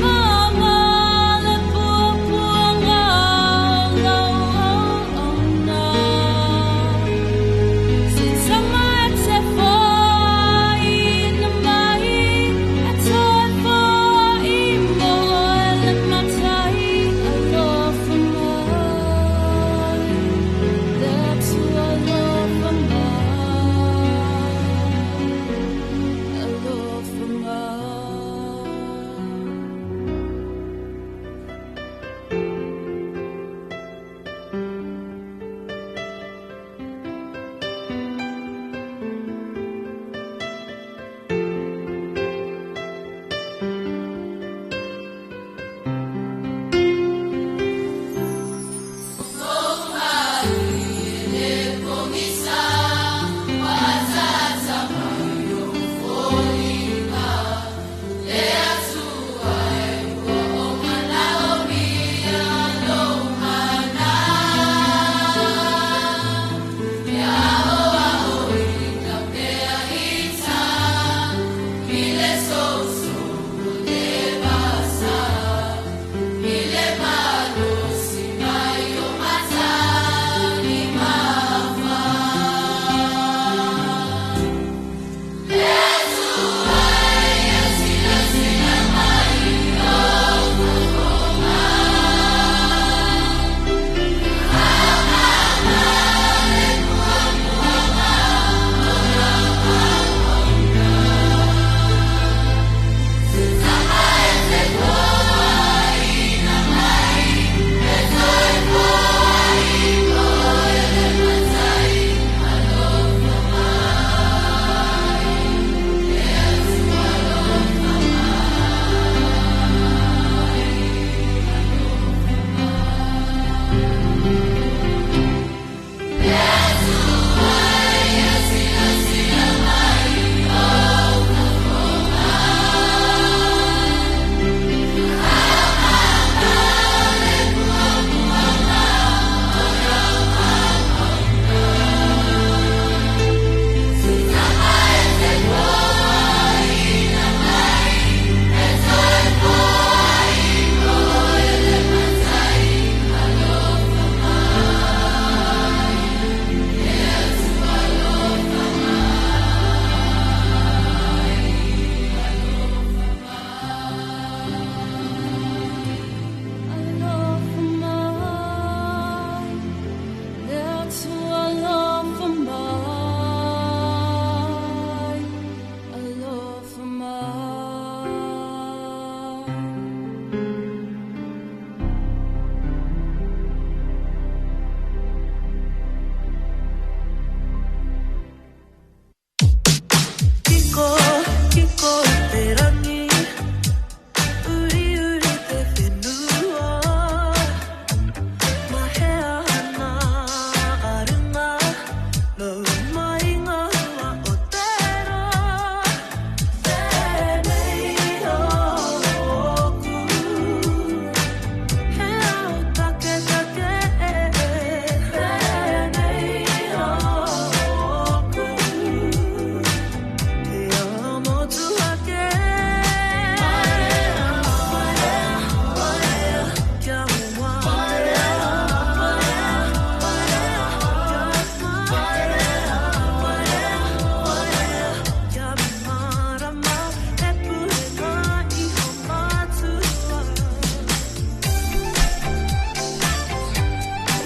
Mama, le pua pua ngā lau.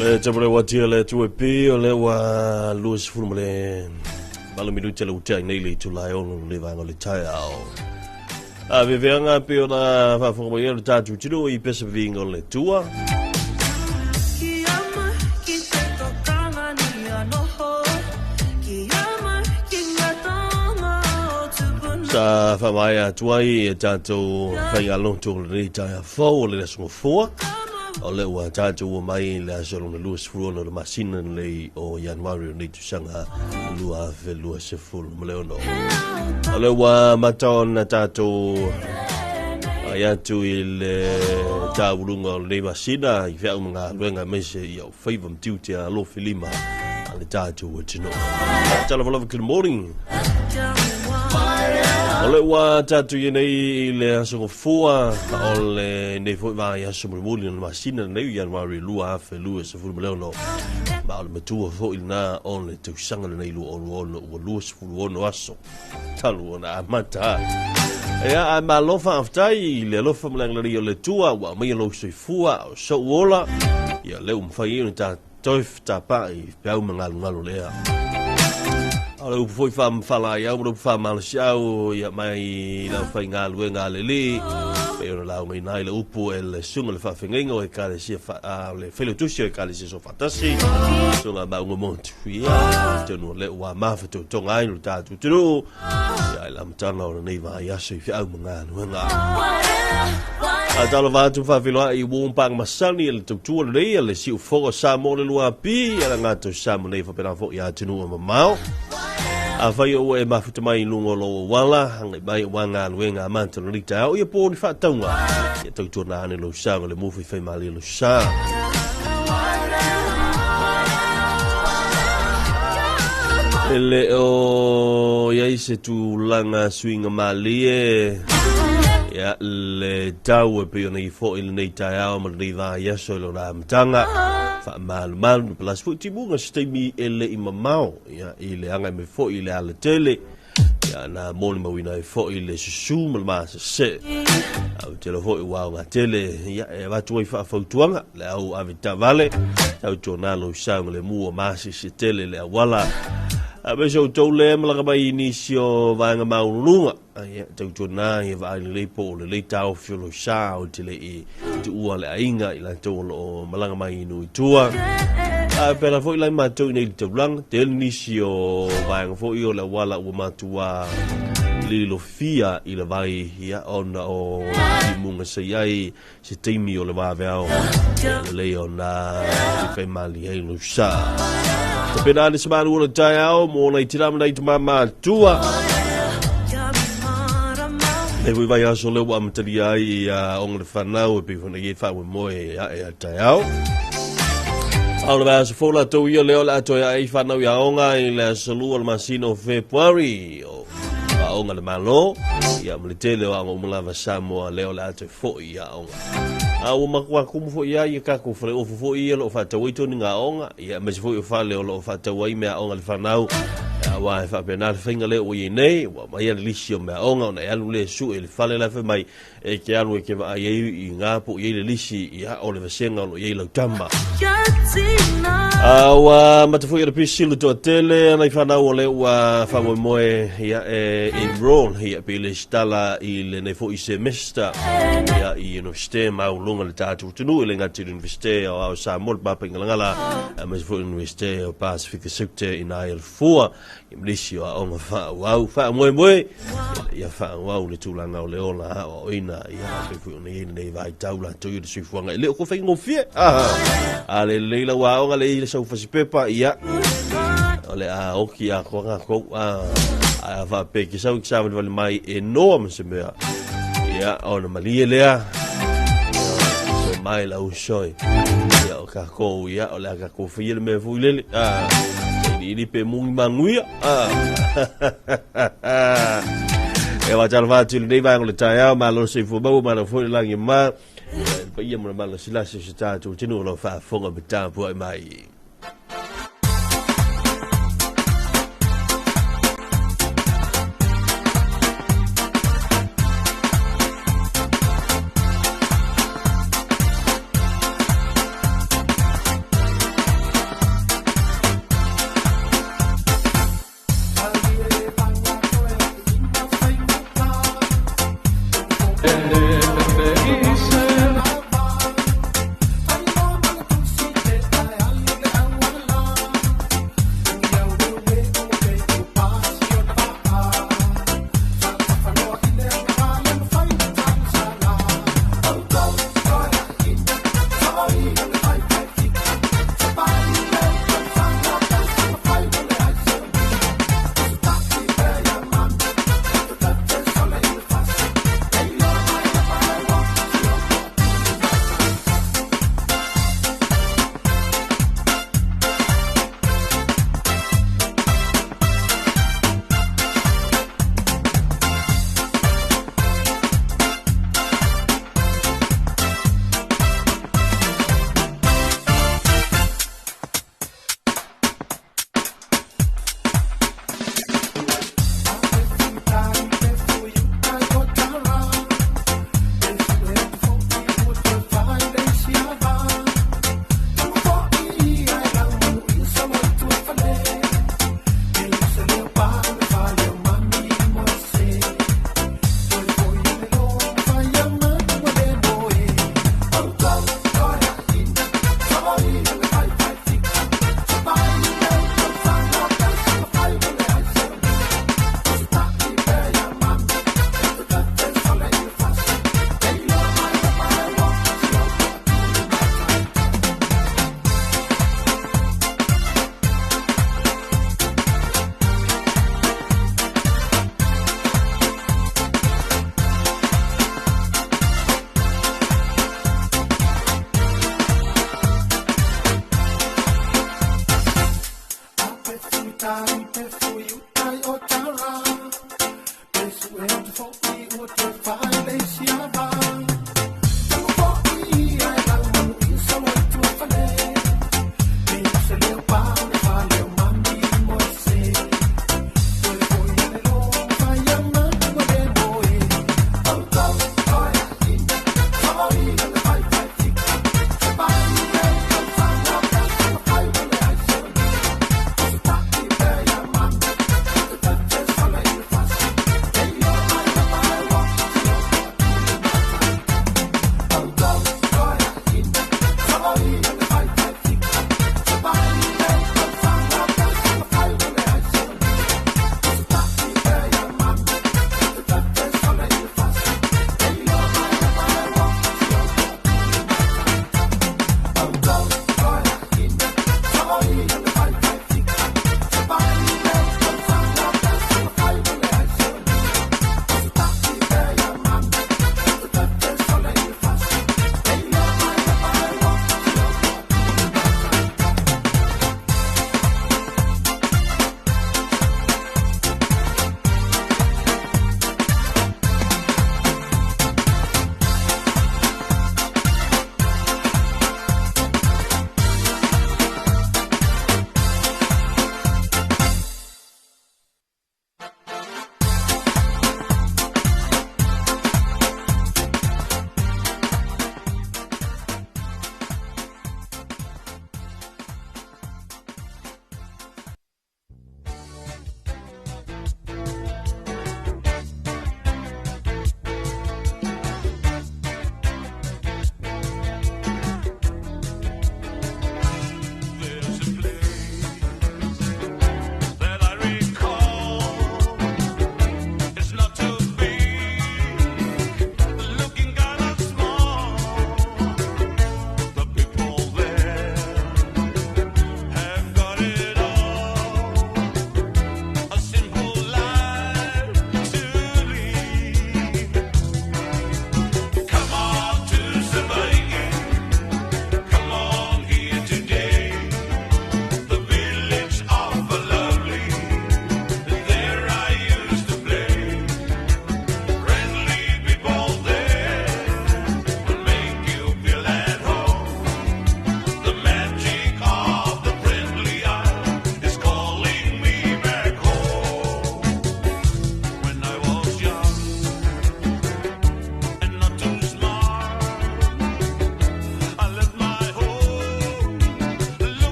Le tau le watia le atu e pi o le ua 20 ma le 8 minute le utea nei le itula e 6 le vaega o le taeao. A veveanga pe ona faafofoga mai le tatou tino i pesa viinga o le tua. Sa faamaea atu ai e tatou faigalotu o lenei taeao fou o le aso Gafua. O le ua tatou ua mai i le aso lona 26 o le masina lenei o Ianuari o lenei tausaga 2026. O le ua mata ona tatou ai atu i le tauluga o lenei masina i feau ma galuega aemaise i au faiva ma tiute a alofi lima a le tatou atunuu. Talofa lava, good morning. O le ua tatou i nei i le aso Gafua o lenei foi vaiaso mulimuli o le masina lenei o Ianuari 2026. Ma o le matua foi lena o le tausaga lenei 2026 ua 26 aso talu ona amata. Ia, ae malo faafetai i le alofa ma le agalelei o le Atua ua aumaia lou soifua o sou ola. Ia, lea ua mafai ai ona tatou fetapaai i peau ma galugalu lea. O le upu foi faamafalaiau ma le upu faamalosiau ia mai lau faigaluega a le Alii, pei ona laugaina ai le upu e le susuga i le faafeagaiga o Ekalesia o le Failautusi o Ekalesia Soofaatasi, Susuga Maauga Motu. Ia, atonu o lea ua mafatotoga ai lo tatou atunuu ia i le amataga o lenei vaiaso i feau ma galuega. A talofa atu faafeiloai i uo panga masani e le tautua lelei a le siufogo o Samoa le 2P a le gatou Samoa nei faapena foi i atunuu e mamao. Afai o ua e mafuta mai i luga o lou auala, agai mai aua galuega amata o lenei taeao ia po o ni faatauga, ia tautuana ane lou saoga le mu faifaimalie lou sa. E le o i ai se tulaga suiga malie ia le tau e pei ona i foi lenei taeao ma lenei vaiaso i lona amataga. Faamalumalu na palasi foi timuga se taimi e le i mamao ia i le agai mai foi i le alatele. Ia na molimauina ai foi le susu ma le masese. Au tele foi ua aoga tele ia e avatu ai faafautuaga le au ave taavale tautuana lou saogalemu o masese tele le auala. Aemaise outou le malaga mai i nisi o vaega maualuluga ia tautuana ia vaai lelei po o lelei taofi o lou sa ou te le i tuua le aiga i latou o lo o malaga mai i nuu i tua. A pēlā foi la i matou i nei i le taulaga, tele nisi o vaega foi o le auala ua matua lilofia i le vai ia ona o timuga sa i ai se taimi o le vaveao e lelei ona faifaimalie ai lou sa. Tapena ane se malu o le taeao mo nai tina ma nai tama matua. Nei foi vaiaso lea ua amatalia ai i aoga le fanau e pei foi ona i ai faamoemoe ae a taeao. A o le vaiaso fou latou ia lea o le a toe ae ai fanau i aoga i le aso 2 o le masina o Fepuari o aoga le Malo ia ma le tele o aoga uma lava Samoa lea o le a toe foi i aoga. A ua matua tumu foi lava ia tatou faleofu foi ia o lo o faatau ai toniga aoga, ia aemaise foi o fale o lo o faatau ai meaaoga a le fanau, aua e faapena le faiga lea ua i ai nei, ua aumai lava le lisi o meaaoga ona e alu lea e sue i le fale la e fai mai e te alu e te vaai ai i ina po o i ai le lisi ia o le vasega o lo o i ai lau tama. A ua amata foi ona pisi le toatele nai fanau o lea ua faamoemoe ia e enroll ia pe lesitala i lenei foi semester ia i Universite maualuluga le tatou atunuu e le gata i le Universite o Ao Samoa le Papaigalagala aemaise foi le Universite o Pasifika Saute i ina i Alafua ia ma nisi o aoga faaauau faamoemoe ia faaauau le tulaga o le ola aoaoina ia pei foi ona i ai lenei vaitau latou i le soifuaga e le o ko faigofie a le lelei lau aoga le i le sau fasipepa ia o le a oki atoa tatou a faapea ke sau i ke savalivali mai e noa ma se mea ia ona malie lea so mai lau soi ia o tatou ia o le a tatou faia le mea foi lele iliili pe mugi maguia e whātalo whātu lenei vaega o le taeao, malo le soifua maua, malo foi le lagi e mā. Le paia ma le malasilasi o se tatou atunuu o lo o faafofoga ma tapuai mai.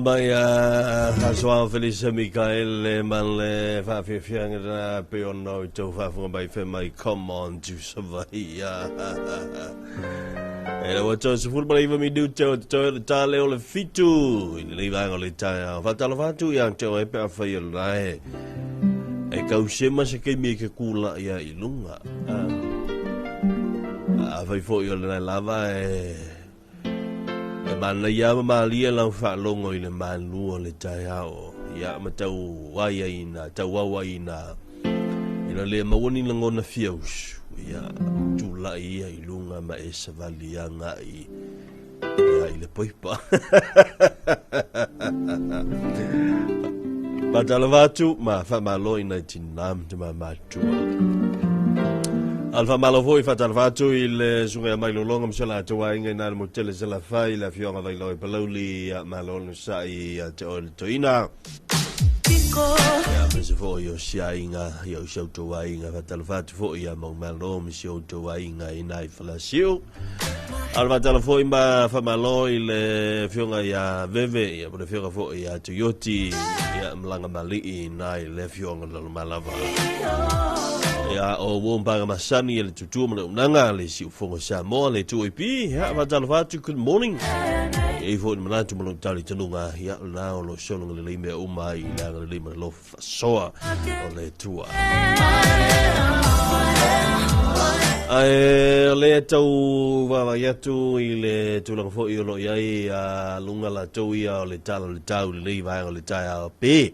mai a Asoao Felisa Mikaele ma le faafiafiaga lena pei ona o tou faafofoga mai fai mai come on to Savaii. E ua toe 19 minute o totoe o le tale o le 7 i lenei vaega o le taeao. Faatalofa atu ia te oe pe afai o lena e e tausema se taimi e te kula'i ai i luga. Afai foi o lena lava e e manaia ma malie lau faalogo i le malu o le taeao. Ia ma tau ai ai ina, tau au ai ina, ina le maua ni lagona fiausu. Ia, tulai ia i luga ma e savali agai ia i le paipa. Faatalofa atu ma faamalo i nai tinā ma tama matua. A le faamalo foi faatalofa atu i le susuga ia Mailologa ma si o latou aiga i na le Motele Salafai, le afioga Vailoe Palauli, ia malo le onosai ia te oe le toeaina. Ia aemaise foi o si aiga, ia o si outou aiga, faatalofa atu foi ia Maumalo ma si outou aiga i na i Falasiu. A le faatalofa foi ma faamalo i le afioga ia Veve, ia ma le afioga foi ia Tuioti, ia Malaga Malii na i le afioga o Lalomalava. Ia o Wombaga Masani e le tutua ma le unaga le siufogo Samoa le 2AP. Ia faatalofa atu, good morning. E i foi le manatu ma lou talitonuga, ia lena o lo sologa lelei mea uma i le agalelei ma le alofa faasoa o le Atua. Ae o lea tau vaavaai atu i le tulaga foi o lo o i ai a luga latou ia o le tala o le tau i lenei vaega o le taeao pe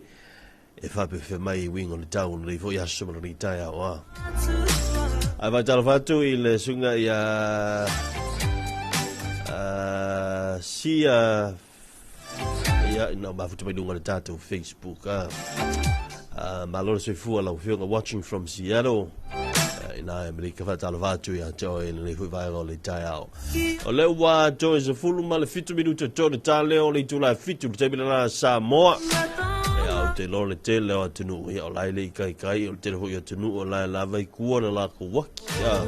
e faapefea mai i uiga o le tau o lenei foi aso ma lenei taeao a. Ae faatalofa atu i le suiga ia Sia ia ina o mafuta mai luga o le tatou Facebook a. Malo le soifua lau afioga watching from Seattle. Ina e Amerika faatalofa atu ia te oe i lenei foi vaega o le taeao. O lea ua toe 17 minute to le tale o le itula e 7 le taimi lena Samoa. Ia ou te iloa le tele o atunuu ia o la e le i kaikai, o le tele foi o atunuu o la e lava i kua le lakou uaki. Ia.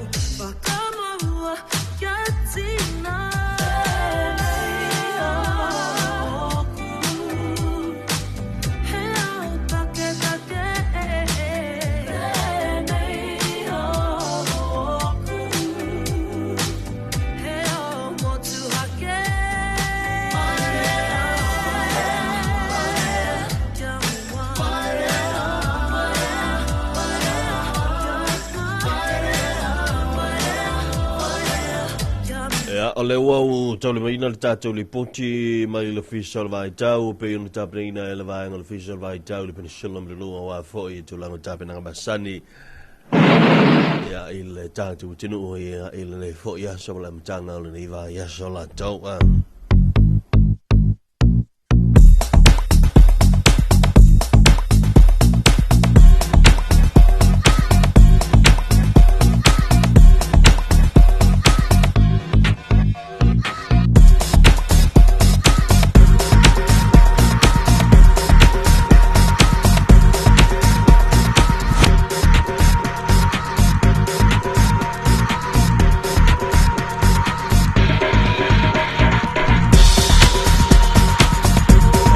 Ia, o lea ua ou taulimaina le tatou lipoti mai le Ofisa o le Vaitau, pei ona tapenaina e le vaega o le Ofisa o le Vaitau i le Penisula ma le Luga aua foi i tulaga o tapenaga masani ia, i le tatou atunuu ia, i lenei foi aso ma le amataga o lenei vaiaso latou. Ah.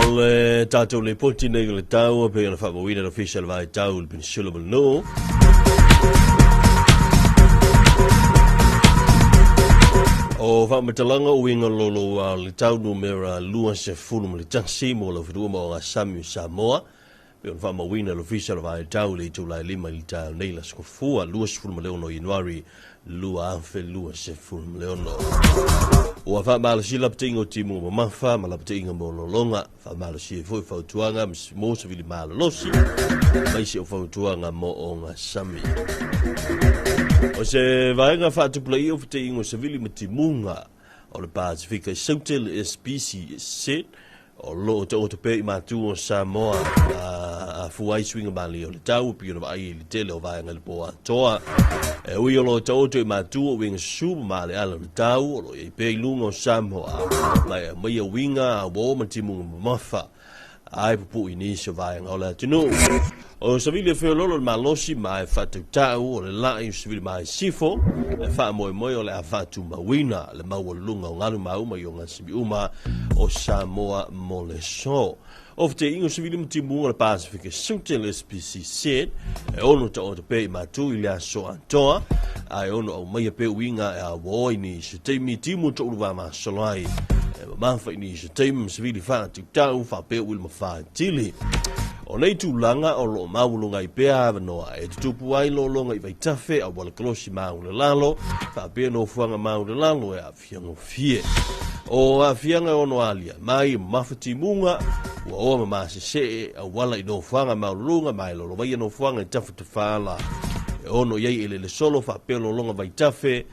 O le tatou lipoti nei o le tau pei ona faamauina le Ofisa o le Vaitau i le Penisula ma le Nuu. O faamatalaga o uiga loloa o le tau numera 21 mo lau fanua ma o sami o Samoa pei ona faamauina e le Ofisa o le Vaitau i le itula e 5 i le taeao nei le Aso Gafua 26 Ianuari 2026. Ua faamalosia lapataiga o timuga mamafa ma lapataiga mo lologa, faamalosia ai foi fautuaga mo savili malolosi aemaise o fautuaga mo ogasami. O se vaega faatupulaia o fetaiga o savili ma timuga o le Pasefika i Saute le SPCC o lo o taoto pea i matu o Samoa a fua ai suiga malie o le tau pei ona vaai i le tele o vaega i le po atoa. E ui o lo o taoto i matu o uiga susu ma maaleale o le tau o lo o i ai pea i luga o Samoa, ma e aumaia uiga auo ma timuga mamafa. Ae pupuʻu i nisi o vaega o le atunuu. O savili e feololo le malosi ma e faatautau o le laʻi o savili ma e sifo e faamoemoe o le a faatumauina le maualuluga o galu mauma i ogasami uma o Samoa mo le aso. O feteiga o savili ma timuga o le Pasefika Sute le SPCC e ono taoto pea i matu i le aso atoa ae ono aumaia pea uiga e auaoa i nisi taimi timu toʻulu vamasolo ai e mamafa i nisi taimi ma savili faatautau faapea uili ma faatili. O nei tulaga o loo maualuga ai pea avanoa e tutupu ai lologa i vaitafe auala kolosi maulelalo faapea nofoaga maulelalo e aafiagofie. O aafiaga e ono alia mai e mamafa timuga ua oa ma masesee auala i nofoaga maululuga ma e lolovaia nofoaga i tafatafala e ono i ai elele solo faapea lologa vaitafe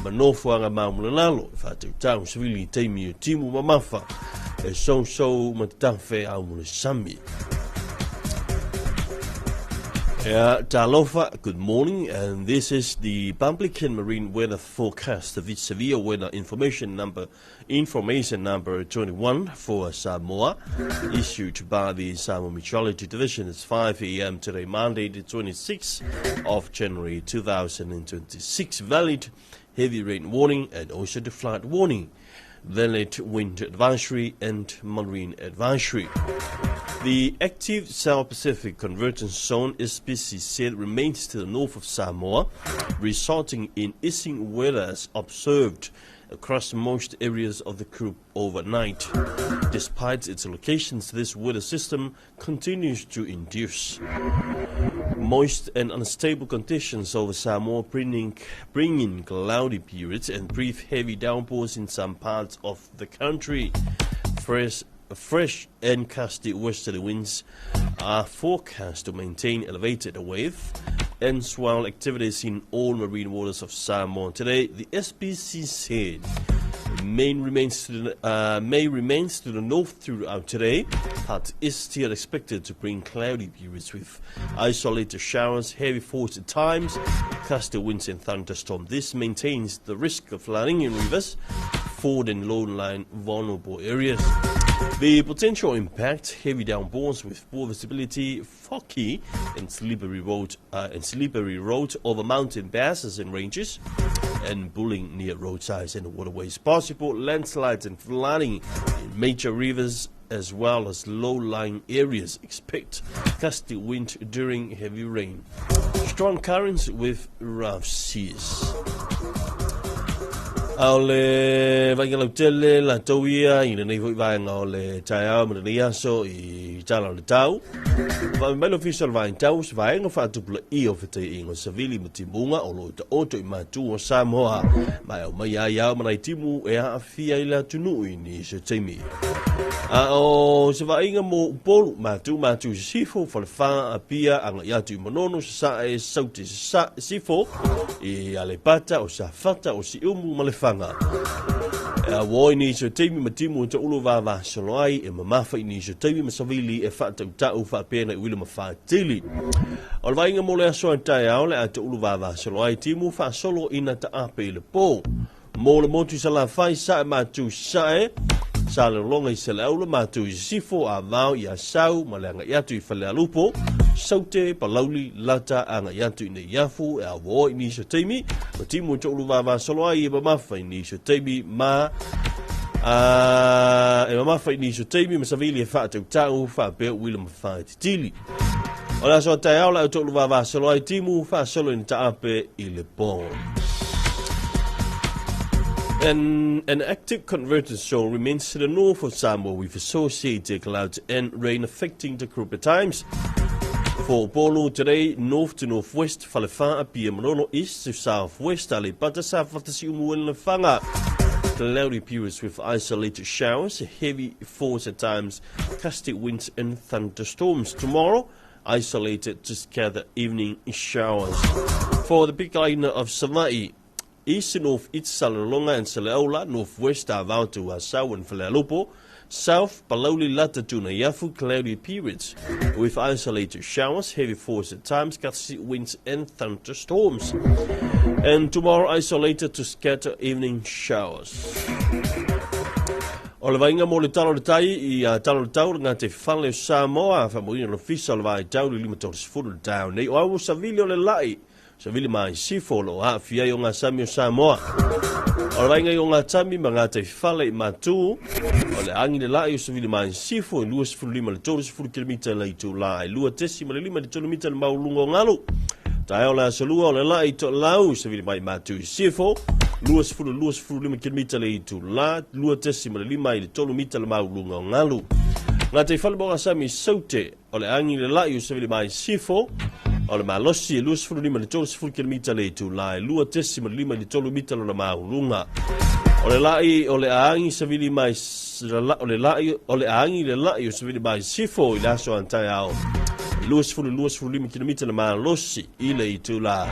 ma nofoaga maulelalo e faatautau savili i taimi o timu mamafa e sousou ma tatafe au mo le sami. Yeah, Talofa, good morning, and this is the Public and Marine Weather Forecast, the severe weather information number 21 for Samoa, issued by the Samoa Meteorology Division. It's 5 a.m. today, Monday, the 26th of January 2026. Valid heavy rain warning and also the flood warning. Valid wind advisory and marine advisory. The active South Pacific Convergence Zone SPCZ remains to the north of Samoa, resulting in easing weather as observed across most areas of the group overnight. Despite its locations, this weather system continues to induce moist and unstable conditions over Samoa, bringing cloudy periods and brief heavy downpours in some parts of the country. Fresh and gusty westerly winds are forecast to maintain elevated wave and swell activities in all marine waters of Samoa. Today, the SPC said Main remains to the, May remains to the north throughout today, but is still expected to bring cloudy periods with isolated showers, heavy force at times, gusty winds and thunderstorms. This maintains the risk of flooding in rivers, ford and low-lying vulnerable areas. The potential impact, heavy downpours with poor visibility, foggy and slippery road over mountain passes and ranges, and bullying near roadsides and waterways. Possible landslides and flooding in major rivers as well as low-lying areas. Expect gusty wind during heavy rain. Strong currents with rough seas. A o le vaaiga lautele latou ia i lenei foi vaega o le taeao ma lenei aso i tala o le tau. Faapea mai le Ofisa o le Vaegtau se vaega faatupulaia o fetaiaiga o savili ma timuga o lo o taoto i matu o Samoa ma e aumai ai ao ma nai timu e aafia i le atunuu i nisi o taimi. A o se vaaiga mo Upolu, Matu, Matu, Sisifo, Falefa, Apia, agai atu i Manono, Sasae, Saute, Sisifo, i Aleipata, o Safata, o Siumu ma Lefaga. E auo i nisi o taimi ma timu e taulu vavasolo ai, e mamafa i nisi o taimi ma savili e faatautau faapea na i uila ma faatili. O le vaaiga mo le aso a taeao le a taulu vavasolo ai timu faasolo ina taape i le po. Mo le motu i Salafai, sae matu sae, sa lologa i Saleaula, matu i Sisifo, Avao i Asau, ma le agai atu i Falealupo, Saute, Palauli, Lata, agai atu i Neiafu, e auoa i nisi o taimi, ma timu e toʻulu vavasolo ai e mamafa i nisi o taimi ma e mamafa i nisi o taimi ma savili e faatautau faapea uila ma faatitili. O le aso a taeao le au toʻulu vavasolo ai timu faasolo ina taape i le po. An active convergence zone remains to the north of Samoa with associated clouds and rain affecting the group at times. For Upolu today, north to northwest, Falefa, Apia, Manono, east to southwest, Aleipata, Safata, Siumu, and Lefaga. Cloudy periods with isolated showers, heavy force at times, gusty winds and thunderstorms. Tomorrow, isolated to scattered evening showers. For the big island of Savaii, east to north, east Salelologa and Saleaula, northwest Avao to Asau and Falealupo, south Palauli Lata to Neiafu, cloudy periods with isolated showers, heavy force at times, gusty winds and thunderstorms. And tomorrow, isolated to scattered evening showers. O le vaaiga mo le Tala o le Tai i a Tala o le Tau le gata i fale o Samoa, faamoina le Ofisa o le Vaitau le 5:30 le taeao nei. O au o savili o le lai, savili mai sifo o lo o aafia ai o ngā sami o Samoa. O le vaaiga i o ngā tami ma gata i fale i Matu, o le agi le lai o savili mai sifo i 25 le 30 kilomita le itula, e 2.5 le 3 mita le mauluga o galu. Taeao le aso lua o le lai i To'olau, savili mai Matu i sifo, 20 25 kilomita le itula, 2.5 i le 3 mita le mauluga o galu. Ngā te whale mo ngā sami saute, o le agi le lai o savili mai sifo, o le malosi e 25 le 30 kilomita le itula, e 2.5 i le 3 mita le mauluga. O le lai o le agi savili mai o le lai o le agi le lai o savili mai sifo i le aso antaeao. 20 25 kilomita le malosi i le itula.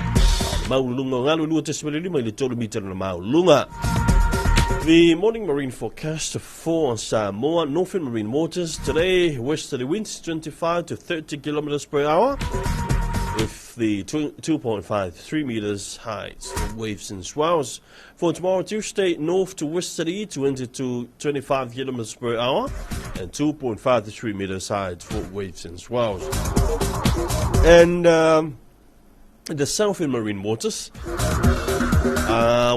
Mauluga o galu 2.5 i le 3 mita le mauluga. The morning marine forecast for Samoa, Northern Marine Waters today, westerly winds 25 to 30 kilometers per hour, with the 2.53 meters height for waves and swells. For tomorrow, Tuesday, north to westerly 20 to 25 kilometers per hour and 2.5 to 3 meters height for waves and swells. And the southern marine waters,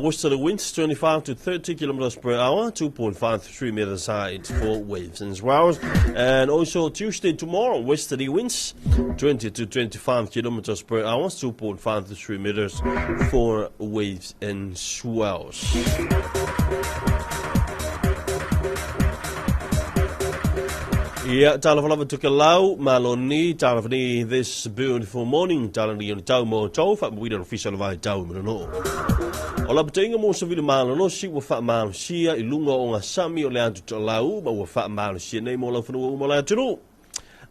westerly winds 25 to 30 kilometers per hour, 2.5 to 3 meters height for waves and swells. And also Tuesday tomorrow, westerly winds 20 to 25 kilometers per hour, 2.5 to 3 meters for waves and swells. Yeah, talofa lava Tokelau, Maloni, talofa ni this beautiful morning, tala ni o tau mo tau, fa muida official vai tau mo no. O la puteinga mo sa vile malo si ua wha malo sia i lunga o ngā sami o le atu to'olau, ma ua wha malo sia nei mo lau whanua uma le atunu.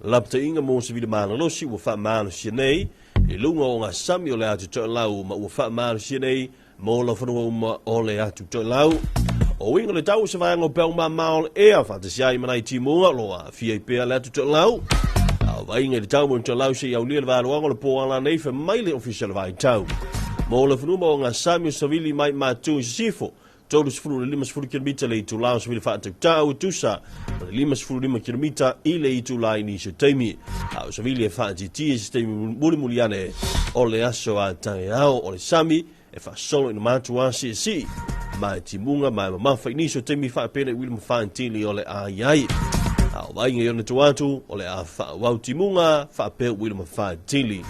La puteinga mo sa vile malo si ua wha malo sia nei i lunga o ngā sami o le atu to'olau, ma ua wha malo sia nei mo lau whanua uma o le atu to'olau. O winga le tau se vaenga o peo ma mao ea whatasi ai manai timunga loa fia i pea le atu to'olau. A vainga i le tau mo to'olau se i au lia le valuanga o le pō ala nei fe mai le official vai tau. Mo le whanuma o ngā sami o savili mai mātu i sifo, 35 kilomita le itula o savili whaatautau tusa, ma le 55 kilomita i le itula i nisi o taimi. A o savili e whaatiti e se taimi muli muli ane o le aso a taeao o le sami e whaasolo ina mātu a si si. Mai timunga, mai mamafa i nisi o taimi whaapena i wili mawhaantili o le ai ai. A o vainga i ona tuatu o le a whaawau timunga whaapea wili mawhaantili.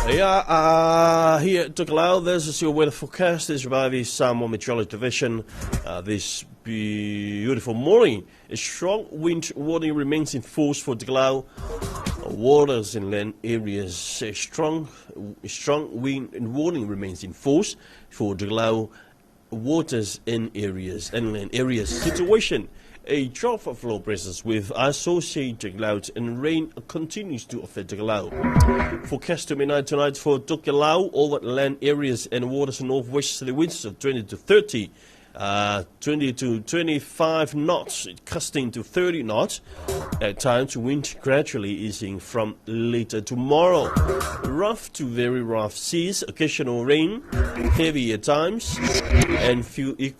Yeah, here at Tokelau, this is your weather forecast. This is by the Samoa Meteorology Division. This beautiful morning, a strong wind warning remains in force for Tokelau waters and land areas. A strong wind warning remains in force for Tokelau waters and areas and land areas. Situation: a trough of low pressures with associated clouds and rain continues to affect Tokelau. Forecast to midnight tonight for Tokelau, over land areas and waters northwesterly winds of 20 to 30, 20 to 25 knots, gusting to 30 knots. At times, wind gradually easing from later tomorrow. Rough to very rough seas, occasional rain, heavy at times, and few and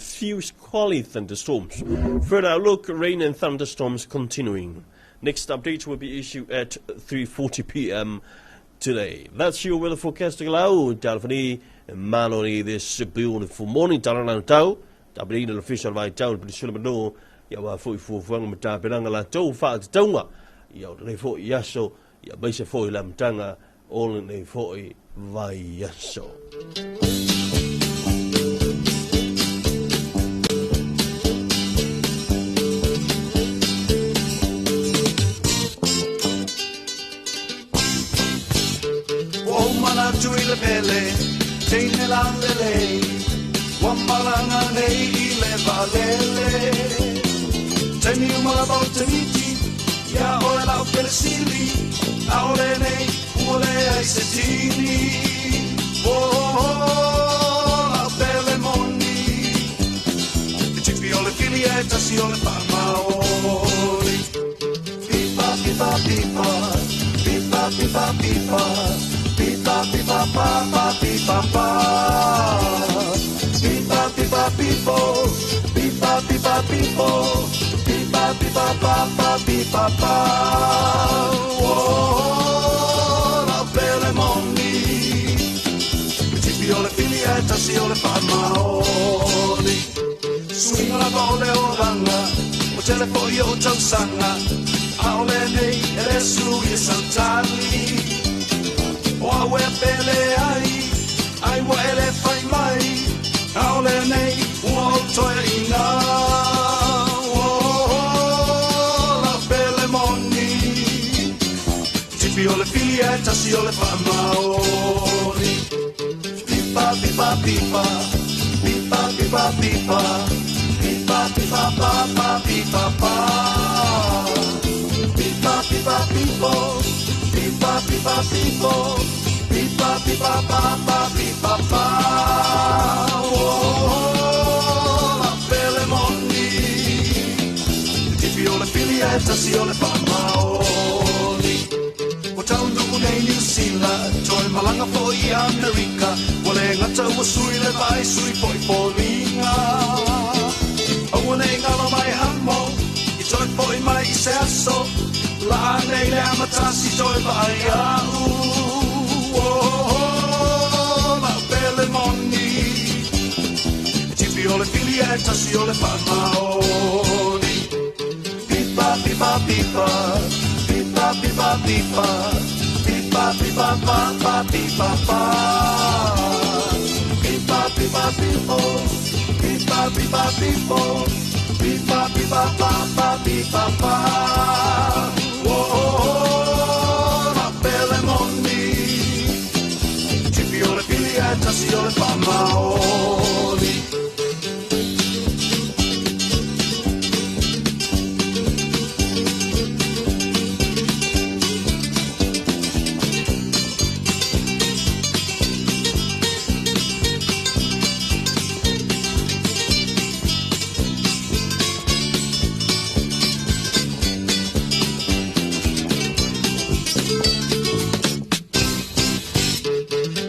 few squally thunderstorms. Further outlook, rain and thunderstorms continuing. Next update will be issued at 3:40 p.m. today. That's your weather forecast. Tokelau, Talafani, Maloni, this beautiful morning. Talanau tau, Tabrina official vai tau, Priscilla Mano, ia wa foi fuafuaga ma tapenaga latou faatatauga ia o lenei foʻi aso ia maise foʻi le amataga o lenei foʻi vaiaso. O mana tui le pele, teine la lele, wa malanga nei i le valele. Taimi umala bau tamiti, ia oe lau pele sili, aole nei, ua le ai se tini. Oh, oh, oh, lau pele moni, te tipi o le fili e tasi o le whaamaoli. Pipa, pipa, pipa, pipa, pipa, pipa, pipa, pipa, pa, pa, pipa, pa. Pipa, pipa, pipo, pipa pipa pipo, pipa pipa pa pa pipa pa. Oh, la pele moni, tipi o le fili e tasi o le whaamaoni. Suiga lava o le olaga, o tele fo'i o tausaga, a o lenei e le sui e sautali. O au e pele ai, ai ua e le fai mai, a o lenei ua ou toeaina. Oh, la pele moni, tipi o le fili e tasi o le faamaoni. Pipa pipa pipa, pipa pipa pipa, pipa pipa pa pa pipa pa. Pipa pipa pipo, pipa pipa pipo, pipa pipa pa pa pipa pa. Oh, la pele moni, tipi o le fili e tasi o le faamaoni. Ua taunuu nei Niu Sila, toe malaga fo'i i Amerika, ua le gata ua sui le vaai sui fo'i foliga. Aua nei galo mai hamo, i toe fo'i mai i se aso, la nei le amatasi toe vaai a'u. Oh, la pele moni, tipi o le fili e tasi o le faamaoni. Pipa pipa pipa, pipa pipa pipa, pipa pipa pa pa pipa pa. Pipa pipa pipo, pipa pipa pipo, pipa pipa pa pa pipa pa. Oh, la pele moni, tipi o le fili e tasi o le faamaoni.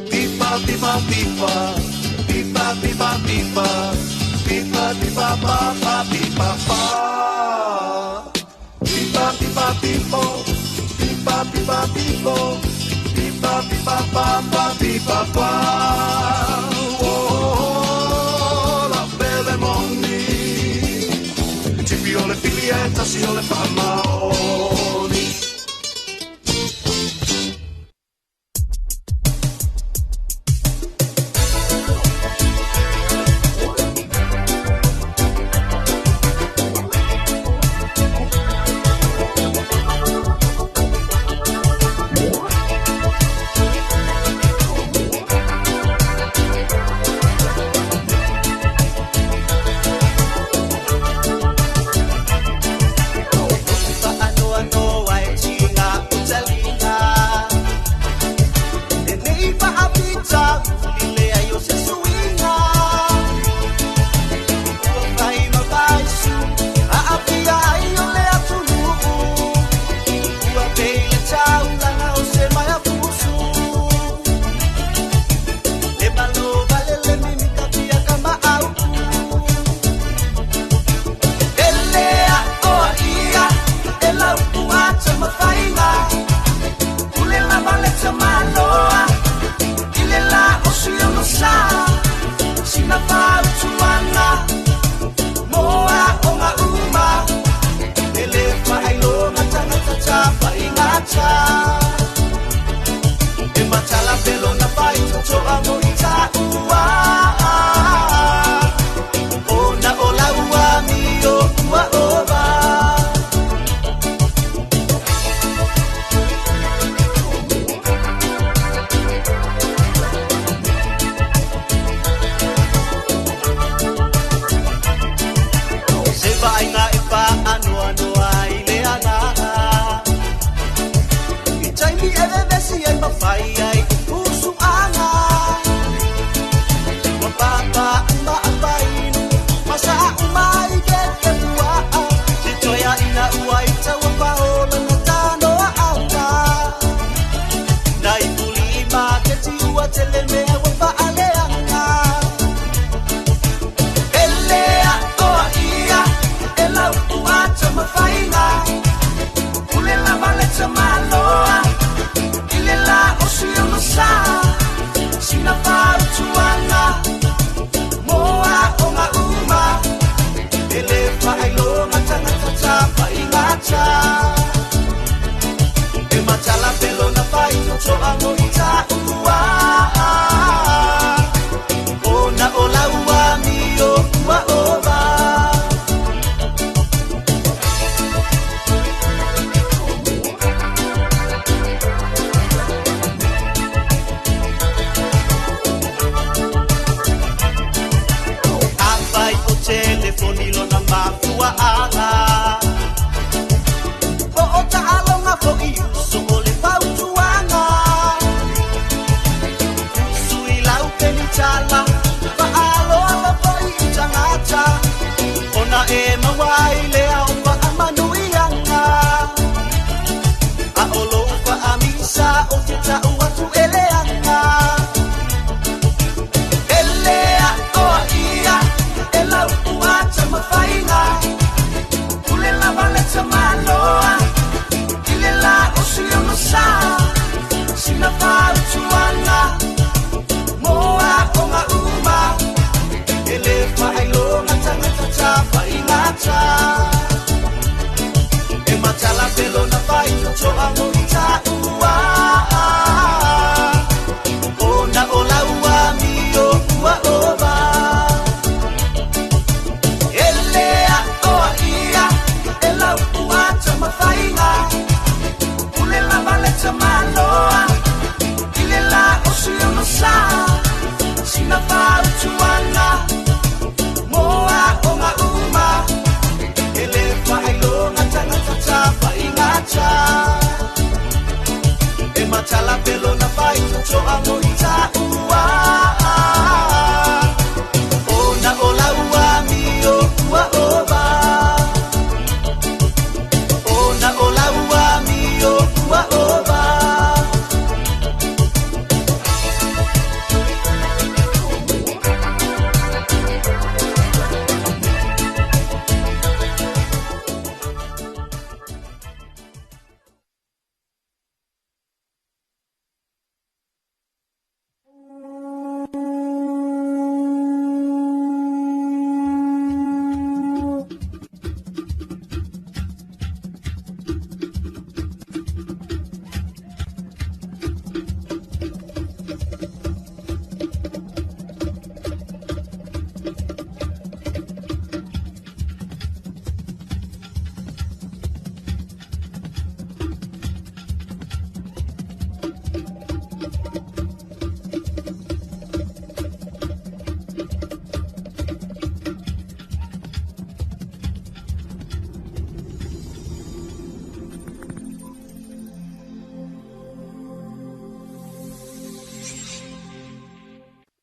Pipa pipa pipa, pipa pipa pipa, pipa pipa pa pa pipa pa. Pipa pipa pipo, pipa pipa pipo, pipa pipa pa pa pipa pa. Oh, la pele moni, tipi o le fili e tasi o le faamaoni. Faanoanoa faingata. E matala pelo na fai totoa mo i tāua. O na o laua mi o ua ova. Ele a oa ia, e lau ua tamafainga. Ule lava le tamaloa, ile la o si ono sa. Sina fautuanga, moa o ngā uma. Ele whailonga tangata tāwhaingata. E matala pelo na whai totoa mo i tāua. O na o laua mi o ua ova. O na o laua mi o ua ova.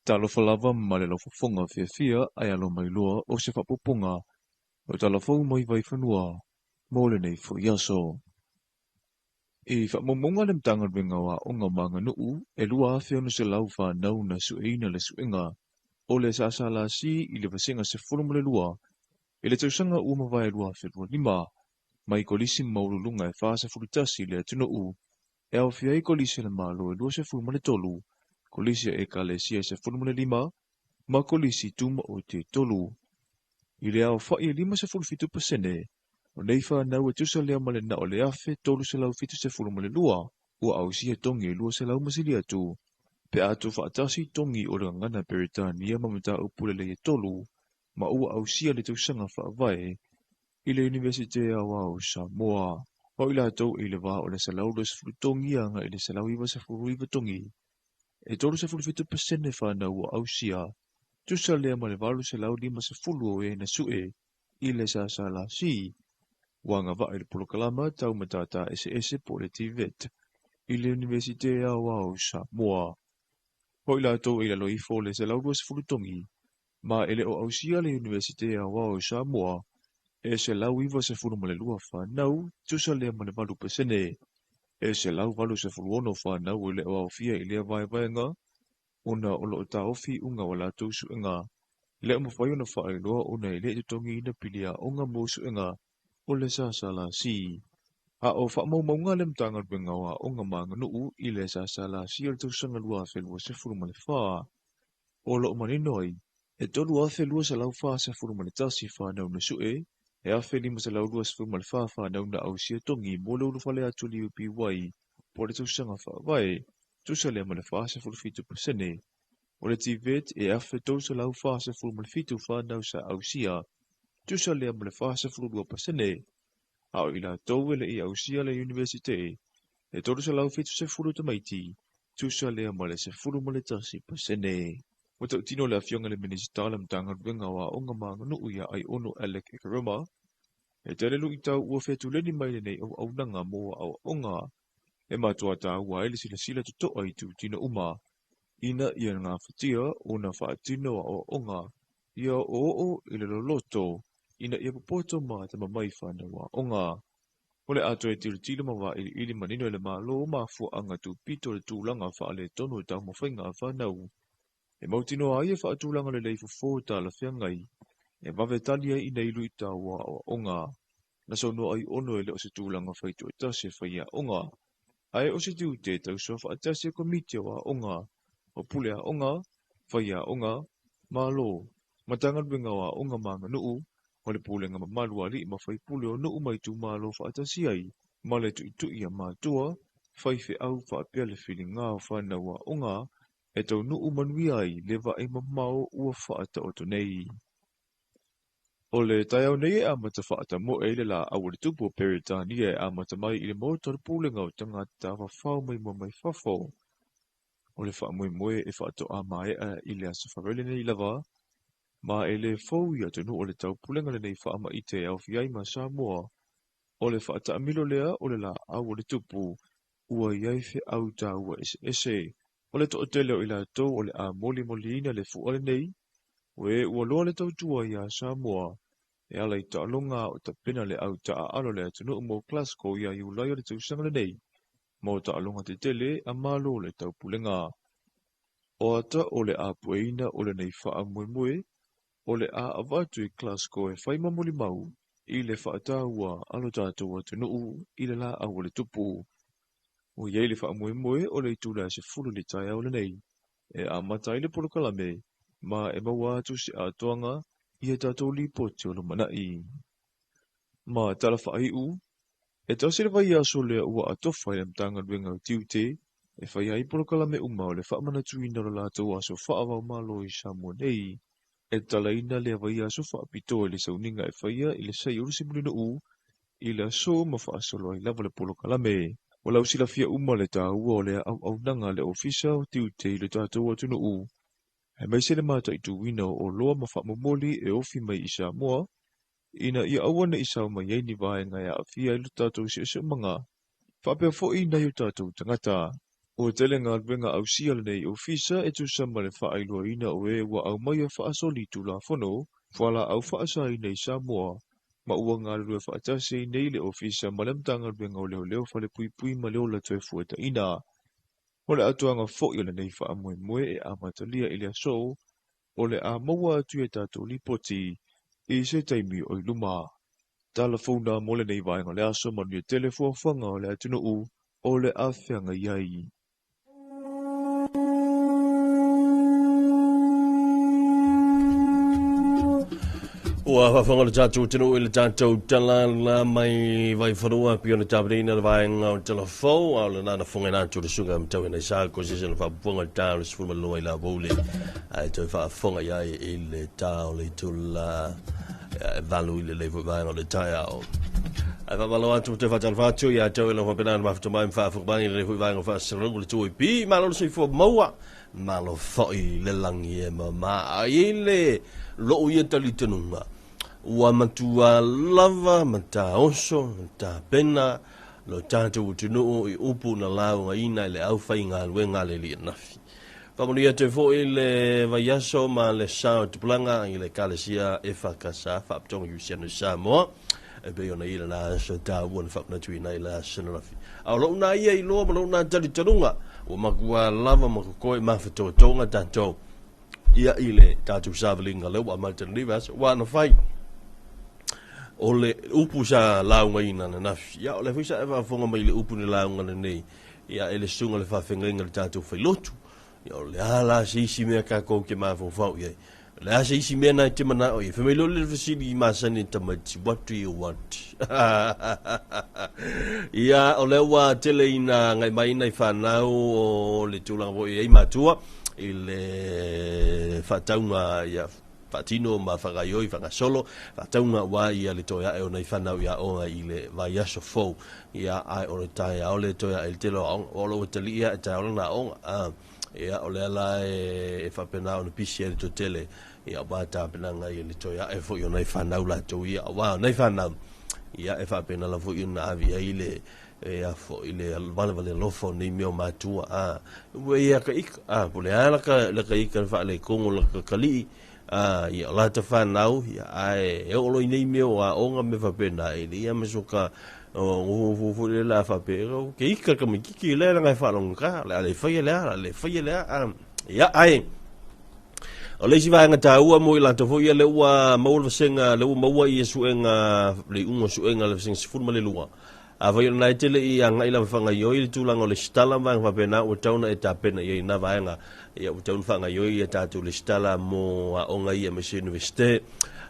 Talofa lava ma le laufofoga fiafia ae alo mai loa o se faapupuga o talafou mai Vaifanua mo lenei fo'i aso. I faamaumauga le Matagaluega o Aoga ma Aganuu e 2,600 fanau na sueina le suega o le SSLC i le vasega 12 i le tausaga ua mavae 2025 mai kolisi maualuluga e 41 i le atunuu e aofia ai kolisi a le Malo e 23, kolisi a Ekalesia e 15 ma kolisi tumaoti e 3. I le aofa'i e 57% o nei fanau e tusa lea ma le na o le 1,372 ua ausia togi e 200 masili atu pe a tuufaatasi togi o le gagana Peretania ma mataupu lelei e 3 ma ua ausia le tausaga faavae i le Iunivesite Aoao o Samoa. Ma o i latou e i le va o le 120 togi agai i le 199 togi e 37% fanau ua ausia tusa lea ma le 850 o e na sue i le SSLC ua agavaa i le polokalama tau matata eseese po o le TVET i le Iunivesite Aoao o Samoa. Ma o i latou e i lalo ifo o le 120 togi ma e le o ausia le Iunivesite Aoao o Samoa e 192 fanau tusa lea ma le 8%. E 186 fanau e le o aofia i lea vaevaega ona o loo taofi iuga o latou suega. Le o mafai ona faailoa ona e le i totogiina pili aoga mo suega o le SSLC. A o faamaumauga le Matagaluega o Aoga ma Aganuu i le SSLC o le tausaga 2024 o loo manino ai e 3,241 fanau na sue, e 1,524 fanau na ausia togi mo le ulufale atu i le UPY po o le tausaga faavae, tusa lea ma le 47%. O le TVET e 1,347 fanau sa ausia, tusa lea ma le 42%. A o i latou e le i ausia le Iunivesite e 370 tamaiti, tusa lea ma le 11%. Ua tautino le afioga i le Minisita o le Matagaluega o Aoga ma Aganuu ia Aiono Alec Ekeroma e tele luitau ua fetuleni mai lenei auaunaga mo aoaoga e matua tāua ai le silasila totoa i itutino uma ina ia gafatia ona faatino aoaoga ia o'oo'o i le loloto ina ia popoto ma atamamai fanau aoga. O le a toe tilotilo ma vailiili manino e le Malo mafuaaga tupito o le tulaga faaletonu o taumafaiga a fanau e mautinoa ai e faatulaga lelei fofo talafeagai e vave tali ai i nei luitau o aoaoga. Na saunoa Aiono e le o se tulaga faitoatasi e fai aoga ae o se tiute tausoa faatasi a komiti o aoga o pule aoga, fai aoga, Malo, Matagaluega o Aoga ma Aganuu O le pulega mamalu a alii ma faipule o nuu ma itumalo faatasi ai ma le tuitui a matua, faifeau faapea le filiga o fanau aoga e taunuu manuia ai le vaai mamao ua faataoto nei. O le taeao nei e amata faatamoe ai le laau a le Tupu o Peretania e amata mai i le Maota o le Pulega o Tagata Tafafao Maimoa Mai Fafo. O le faamoemoe e faatoa maea i le Aso Faraile nei lava, ma e le fou i atunuu o le taupulega lenei faamaite e aofia ai ma Samoa. O le faataamilo lea o le laau a le Tupu ua i ai feau taua eseese. O le toatele o i latou o le a molimoliina le fua lenei, o e ua loa le tautua iā Samoa e ala i taaloga a o tapena le au taaalo a le atunuu mo Glasgow ia Iulai o le tausaga lenei mo taaloga tetele a Malo o le Taupulega. O ata o le a pueina o lenei faamoemoe o le a avatu i Glasgow e fai ma molimau i le faataua a lo tatou atunuu i le laau a le Tupu. Ua i ai le faamoemoe o le itula e 10 i le taeao lenei e amata ai le polokalame ma e maua atu se atoaga i a tatou lipoti o lumanai. Ma tala faaiu, e tasi le vaiaso lea ua atofa i le Matagaluega o Tiute e faia ai polokalame uma o le faamanatuina o le latou aso faava-o-Malo i Samoa nei. E tatalaina lea vaiaso faapitoa i le sauniga e faia i le saia o le Simulinuu i le aso ma faasolo ai lava le polokalame. Ua lausilafia uma le taua o lea auaunaga a le Ofisa o Tiute i lo tatou atunuu, aemaise le mataituina o oloa ma faamomoli e ofi mai i Samoa, ina ia aua ne i sao mai ai ni vaega e aafia ai lo tatou siosiomaga, faapea foi nai o tatou tagata. Ua tele galuega ausia a lenei Ofisa e tusa ma le faailoaina o e ua aumaia faasoli Tulafono fualaau faasaina i Samoa, ma ua galulue faatasi ai nei le Ofisa ma le Matagaluega o Leoleo Falepuipui ma le Ola Toefuataina. O le atoaga foi o lenei faamoemoe e amatalia i le aso o le a maua atu i a tatou lipoti i se taimi o i luma. Tala fou na mo lenei vaega o le aso, manuia tele fuafuaga o le atunuu o le a feagai ai. Ua faafofoga le tatou atunuu i le tatou tala la mai Vaifanua pei ona tapenaina le vaega o tala fou, a o lena na fofoga atu le susuga Matau Nai Sa ko se na faapupuga le ta o le 12 i la aoauli ae toe faafofoga i ai i le ta o le itula e 8 i le foi vaega o le taeao. Ae faamalo atu ma toe faatalofa atu ia te oe lau faapena ona mafuta mai ma faafofoga mai i lenei foi vaega o faasalalauga o le 2AP. Malo le soifua maua, malo foi le lagi e mama. A i ai le lou ia talitonuga, ua matua lava ma taoso ma tapena lo tatou atunuu i upu na laugaina i le aufaigaluega a le Alii ananafi. Faamanuia atu ai foi le vaiaso ma le sa o tupulaga i le Ekalesia EFKS, Faaputoga Kerisiano i Samoa, e pei ona i lena aso taua na faamanatuina ai le aso ananafi. A o lou na ia iloa ma lou na talitonuga, ua matua lava ma kokoe mafatotoga tatou ia i le tatou savaliga lea ua amata lenei vaiaso, ua na fai o le upu sa laugaina ananafi. Ia, o lea foi sa e faafofoga mai i le upu na lauga lenei ia e le susuga le faafeagaiga le tatou failotu. Ia, o le a la se isi mea tatou te mafaufau i ai? O le a se isi mea na e te manao i ai? Fai mai loa le fesili i masani e tamaiti, what do you want? Ia, o lea ua tele ina agai mai nai fanau o le tulaga foi e i ai matua i le faatauga ia faatino ma faagaioi faagasolo faatauga aua ia le toe ae o nai fanau i aoga i le vaiaso fou. Ia, ae o le taeao le toe ae i le tele o aoga. O lo ua talii e taeao lana aoga. Ia, o lea la e faapena ona pisi ai le toatele, ia, aua tapenaga ia le toe ae foi o nai fanau latou ia. Aua o nai fanau, ia, e faapena lava foi ona ave i ai le, ia foi le valevale alofa o nei mea o matua. Ua ia ka ika, po o le a laka ika le faaletonu o laka kalii, ia, o lata fanau, ia, ae e oo loa i nei mea o aoga ma mea faapena, e leai lava ma soka nofonofo foi lea la faapea, ke ika ka tamaititi lea leaga e faalogogata, o le a le faia le a, o le a le faia le a. Ia, ae o le isi vaega taua mo i latou foi ia lea ua maua le vasega, lea ua maua ia suega, le iuga o suega le vasega 12. Afai o lena e te le i agai lava e faagaoioi le tulaga o lesitala ma vaega faapena, ua tatau ona e tapena i ai i lena vaega. Ia, ua tatau ona faagaoioi a tatou lesitala mo aoga ia aemaise Iunivesite.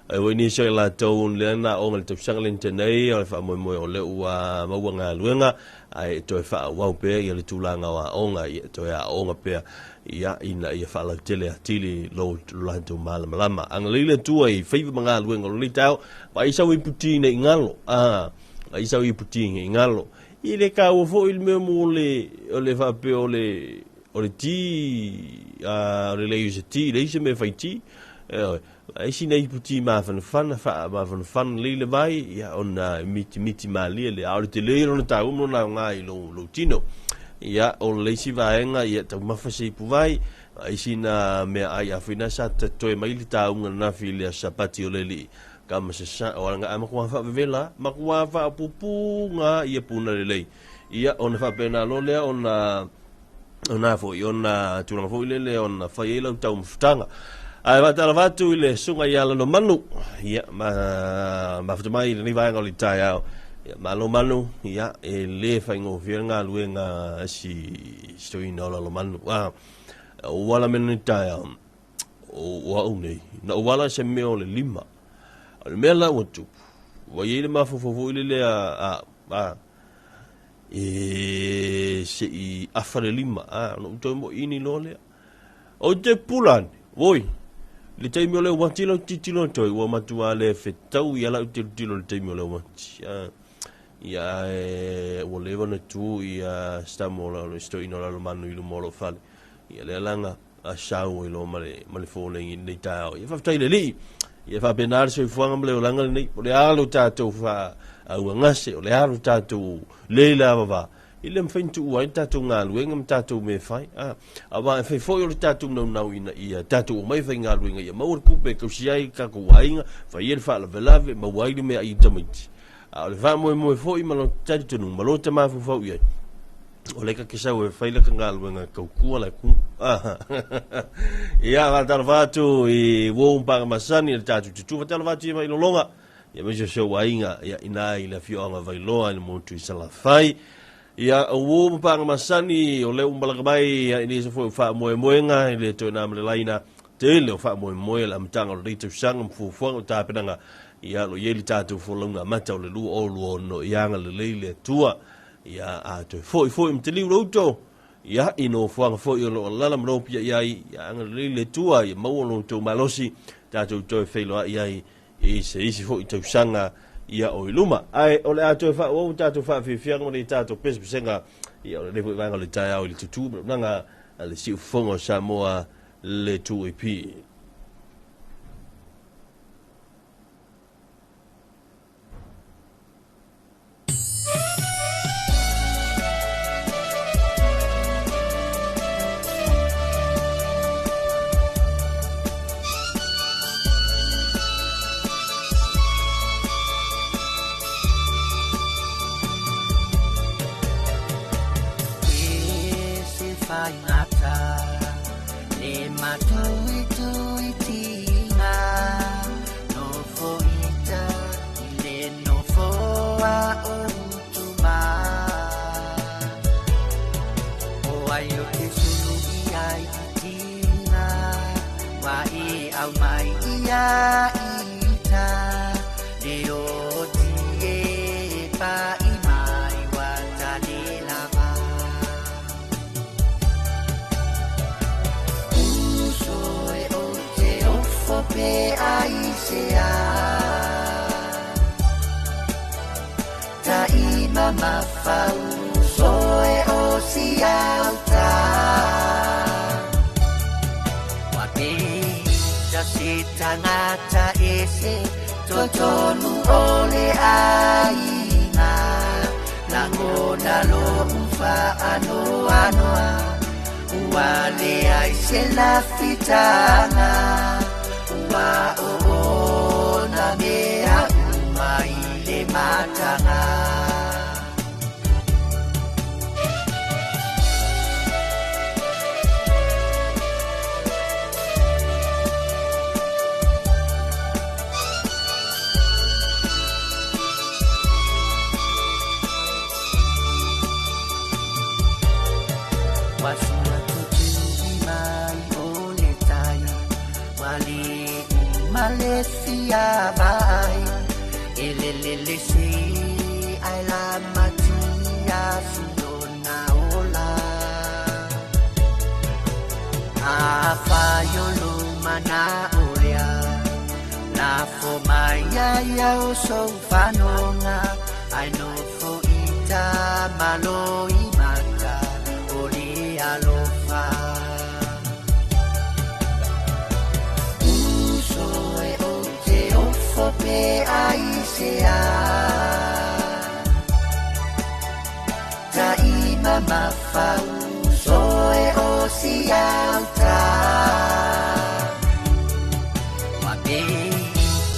Ai ua nisi o i latou lea na aoga i le tausaga lea na tea nei, o le faamoemoe o lea ua maua galuega, ae toe faaauau pea ia le tulaga o aoga, ia toe aooga pea ia ina ia faalautele atili lo latou malamalama. Agalelei le Atua i faiva ma galuega o lenei taeao, vaai sau iputi nei galo, vaai sau iputi nei galo. I le taua foi le mea mo le, o le faapea o le, o le ti, o le leai o se ti, leai se mea fai ti. Ai sina iputi mafanafana, faamafanafana lelei le vai, ia ona mitimiti malie lea. A o le tele ia lona taua ma lona aoga i lou, lou tino. Ia, o le isi vaega, ia taumafa se ipuvai, ai sina meaai afai na sa tatoe mai le tauga ananafi i le aso Sapati o le alii, ka masasa, o ala a matua faavevela, matua faapupuga ia puna lelei. Ia, ona faapena loa lea ona ona foi, ona tulaga foi lele ona fai ai lau taumafataga. Ae faatalofa atu i le susuga ia Lalomanu, ia, ma mafuta mai i lenei vaega o le taeao. Ia, malo Manu, ia, e le faigofie le galuega si toeaina o Lalomanu. Ua ala mai lenei taeao, o au nei, na ou ala se mea o le 5. O le mea la ua tupu, ua i ai le mafaufau foi lele e se i afa le 5, ona ou toe moʻini loa lea. O te pula ane, oi, le taimi o le uati lau tilotilo atu ai, ua matua le fetau ia lau tilotilo i le taimi o le uati. Ia, ua leva ona tu ia stamo o le stoina o Lalomanu i luma o lou fale. Ia lea laga a sau ai loa ma le fōlegi i lenei taeao. Ia faafetai i le Alii. Ia faapena le soifuaga ma le olaga lenei. O le a lo tatou faauagase, o le a lo tatou le lavava, i le mafai ona tuua ai le tatou galuega ma tatou mea e fai. Aua e fai foi o le tatou naunau ina ia tatou omai faigaluega ia maua le tupe e tausi ai tatou aiga, fai ai le faalavelave, maua ai le meaai i tamaiti. A o le faamoemoe foi ma lo talitonuga, ma lo mafaufau i ai, o le ka ke sau e fai laka galuega tautua le atunuu. Ia, faatalofa atu i uo ma paga masani le tatou tutu, faatalofa atu i mai lologa, ia aemaise o si ou aiga, ia ina i le afioaga Vailoa i le motu i Salafai. Ia, o uo ma paga masani, o le ua malaga mai, ia, i nisi foi o faamoemoega, i le toe na ma le laina, tele o faamoemoe le amataga o lenei tausaga ma fuafuaga o tapenaga, ia, lo i ai le tatou folauga amata o le 2026, ia agalelei le Atua. Ia, a toe foi foi ma te liu le uto, ia, i nofoaga foi o loo alaala ma lopia i ai, ia agalelei le Atua, ia maua lo outou malosi, tatou toe feiloai ai i se isi foi tausaga ia o i luma. Ae o le a toe faaauau tatou faafiafiaga ma le tatou pesepesega, ia o lenei foi vaega o le taeao i le tutū ma le auaunaga a le Siufofoga o Samoa le 2AP. E se faigata le matuituitinga, nofoita i le nofoa o utuma. O ai o te sulu i ai i tinga, wa e au mai ia ita, le o ti e pa i mai wa tane lava. Uso e o te ofo pe ai se a, ta i mama fau so e o si auta. Wa te ta se tangata e se totonu o le aiga, lagona lo ufa anoa anoa, ua leai se lafitaga, ua oona mea uma i le mataga. Wasua tutui mai o le tai, wa le uma le ia vai e le le le si ai la matia si ona ola a fa yo lo mana olea la fo mai ia ia o so fanonga ai no fo ita malo i mata o le alofa. Uso e o te ofo pe ai se a ta ima mafa uso e o si auta wa be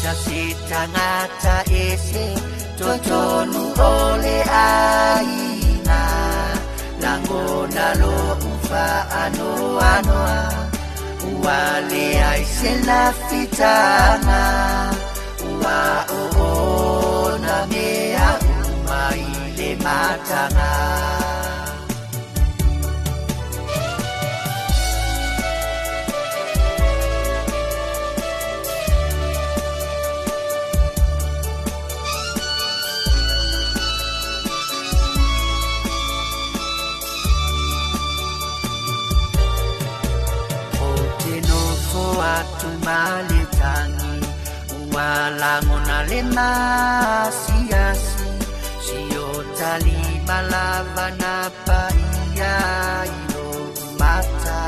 ta se tangata ese totonu ole aina langona lo ufa ano anoa ua le ai se la fitanga ua o ona mea uma i le matanga. Atu maletangi ua langona le masiasi sio tali malava na paia i lo mata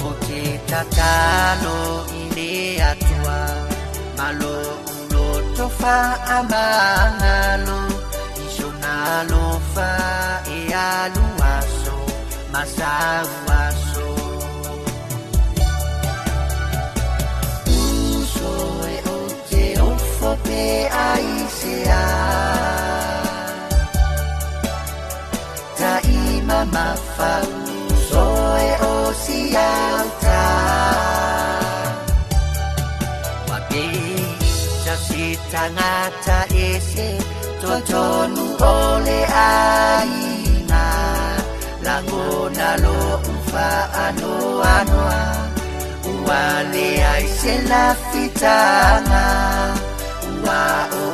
o te tatalo i le atua malo ulo tofa amangalo isona alofa e alu aso masau aso. Uso e o te ofo pe ai se a ta ima mafa uso e o si auta wa be ta se tangata ese totonu ole aina langona lo ufa ano anoa ua le ai se la fitanga ua o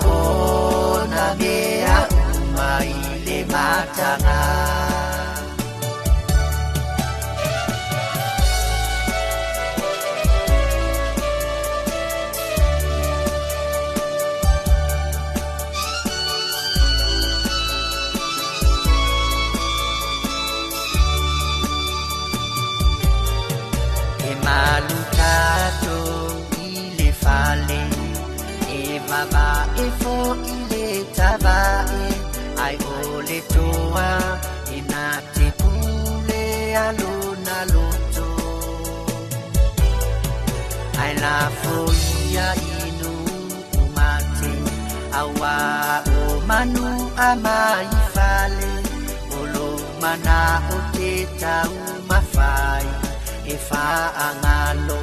ona mea uma i le matanga. Malutato i le fale e vava e fo i le tavae ai o le toa e na te pule alona loto ai la foia inu umate awa o manu ama i fale o lo mana o te tau mafai e whaangalo.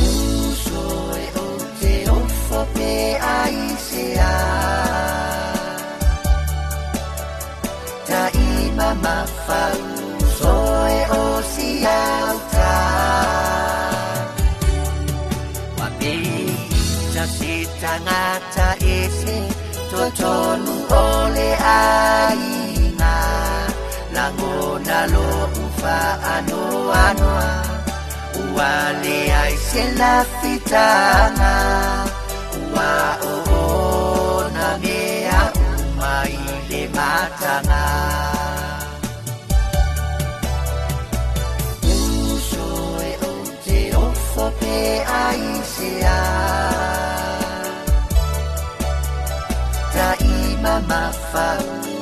Uso e o te ofo pe ai se a ta ima mafa uso e o si auta wa pe ta se tangata ese totonu ole aina langona lo ufa ano anoa ua le ai se la fitanga ua o ona mea uma i le matanga. Uso e o te ofo pe ai se a ta ima mafa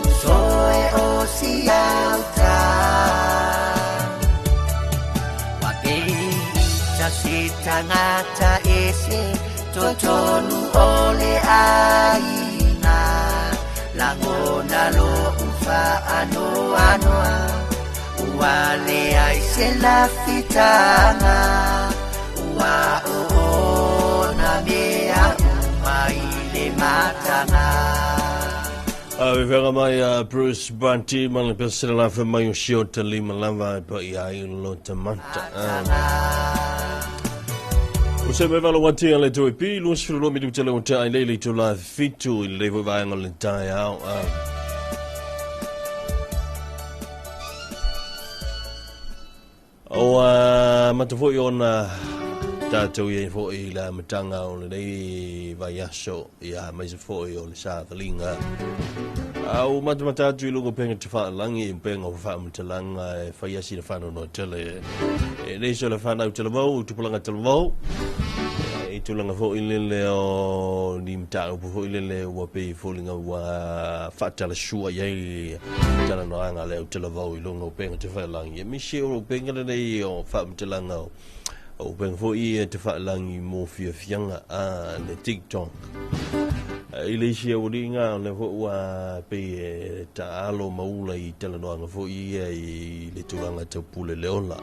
uso e o si auta wa pe ta se tangata ese totonu ole aina langona lo ufa ano anoa ua le ai se la fitanga ua o ona mea uma i le matanga. Ave mai a Bruce Bunty ma le pesela la fe mai o sio te lima lava e pa ia i lo te mata. O se me valo wati a le tui pi, luas whiro mi te leo te ai leili tu la fitu i le voi vaenga le tai au. O mata foi ona tātou ia foi la matanga o le nei vai aso ia mai se foi o le sa valinga. Au mata mata atu i lungo penga te whaalangi, penga o whaamatalanga e whai asi na whanau no tele. E nei so le whanau te lavau, tupulanga te lavau. E tūlanga foi lele o ni mta upu foi lele ua pei fōlinga ua whaatala sua iai tala noanga leo te lavau i lungo penga te whaalangi. E misi o penga le nei o whaamatalanga o penga foi te whaalangi mō fiafianga a le TikTok. I le isi au ringa o le ua pe e ta alo maula i tala noanga foi ia i le tūlanga tau pule leola.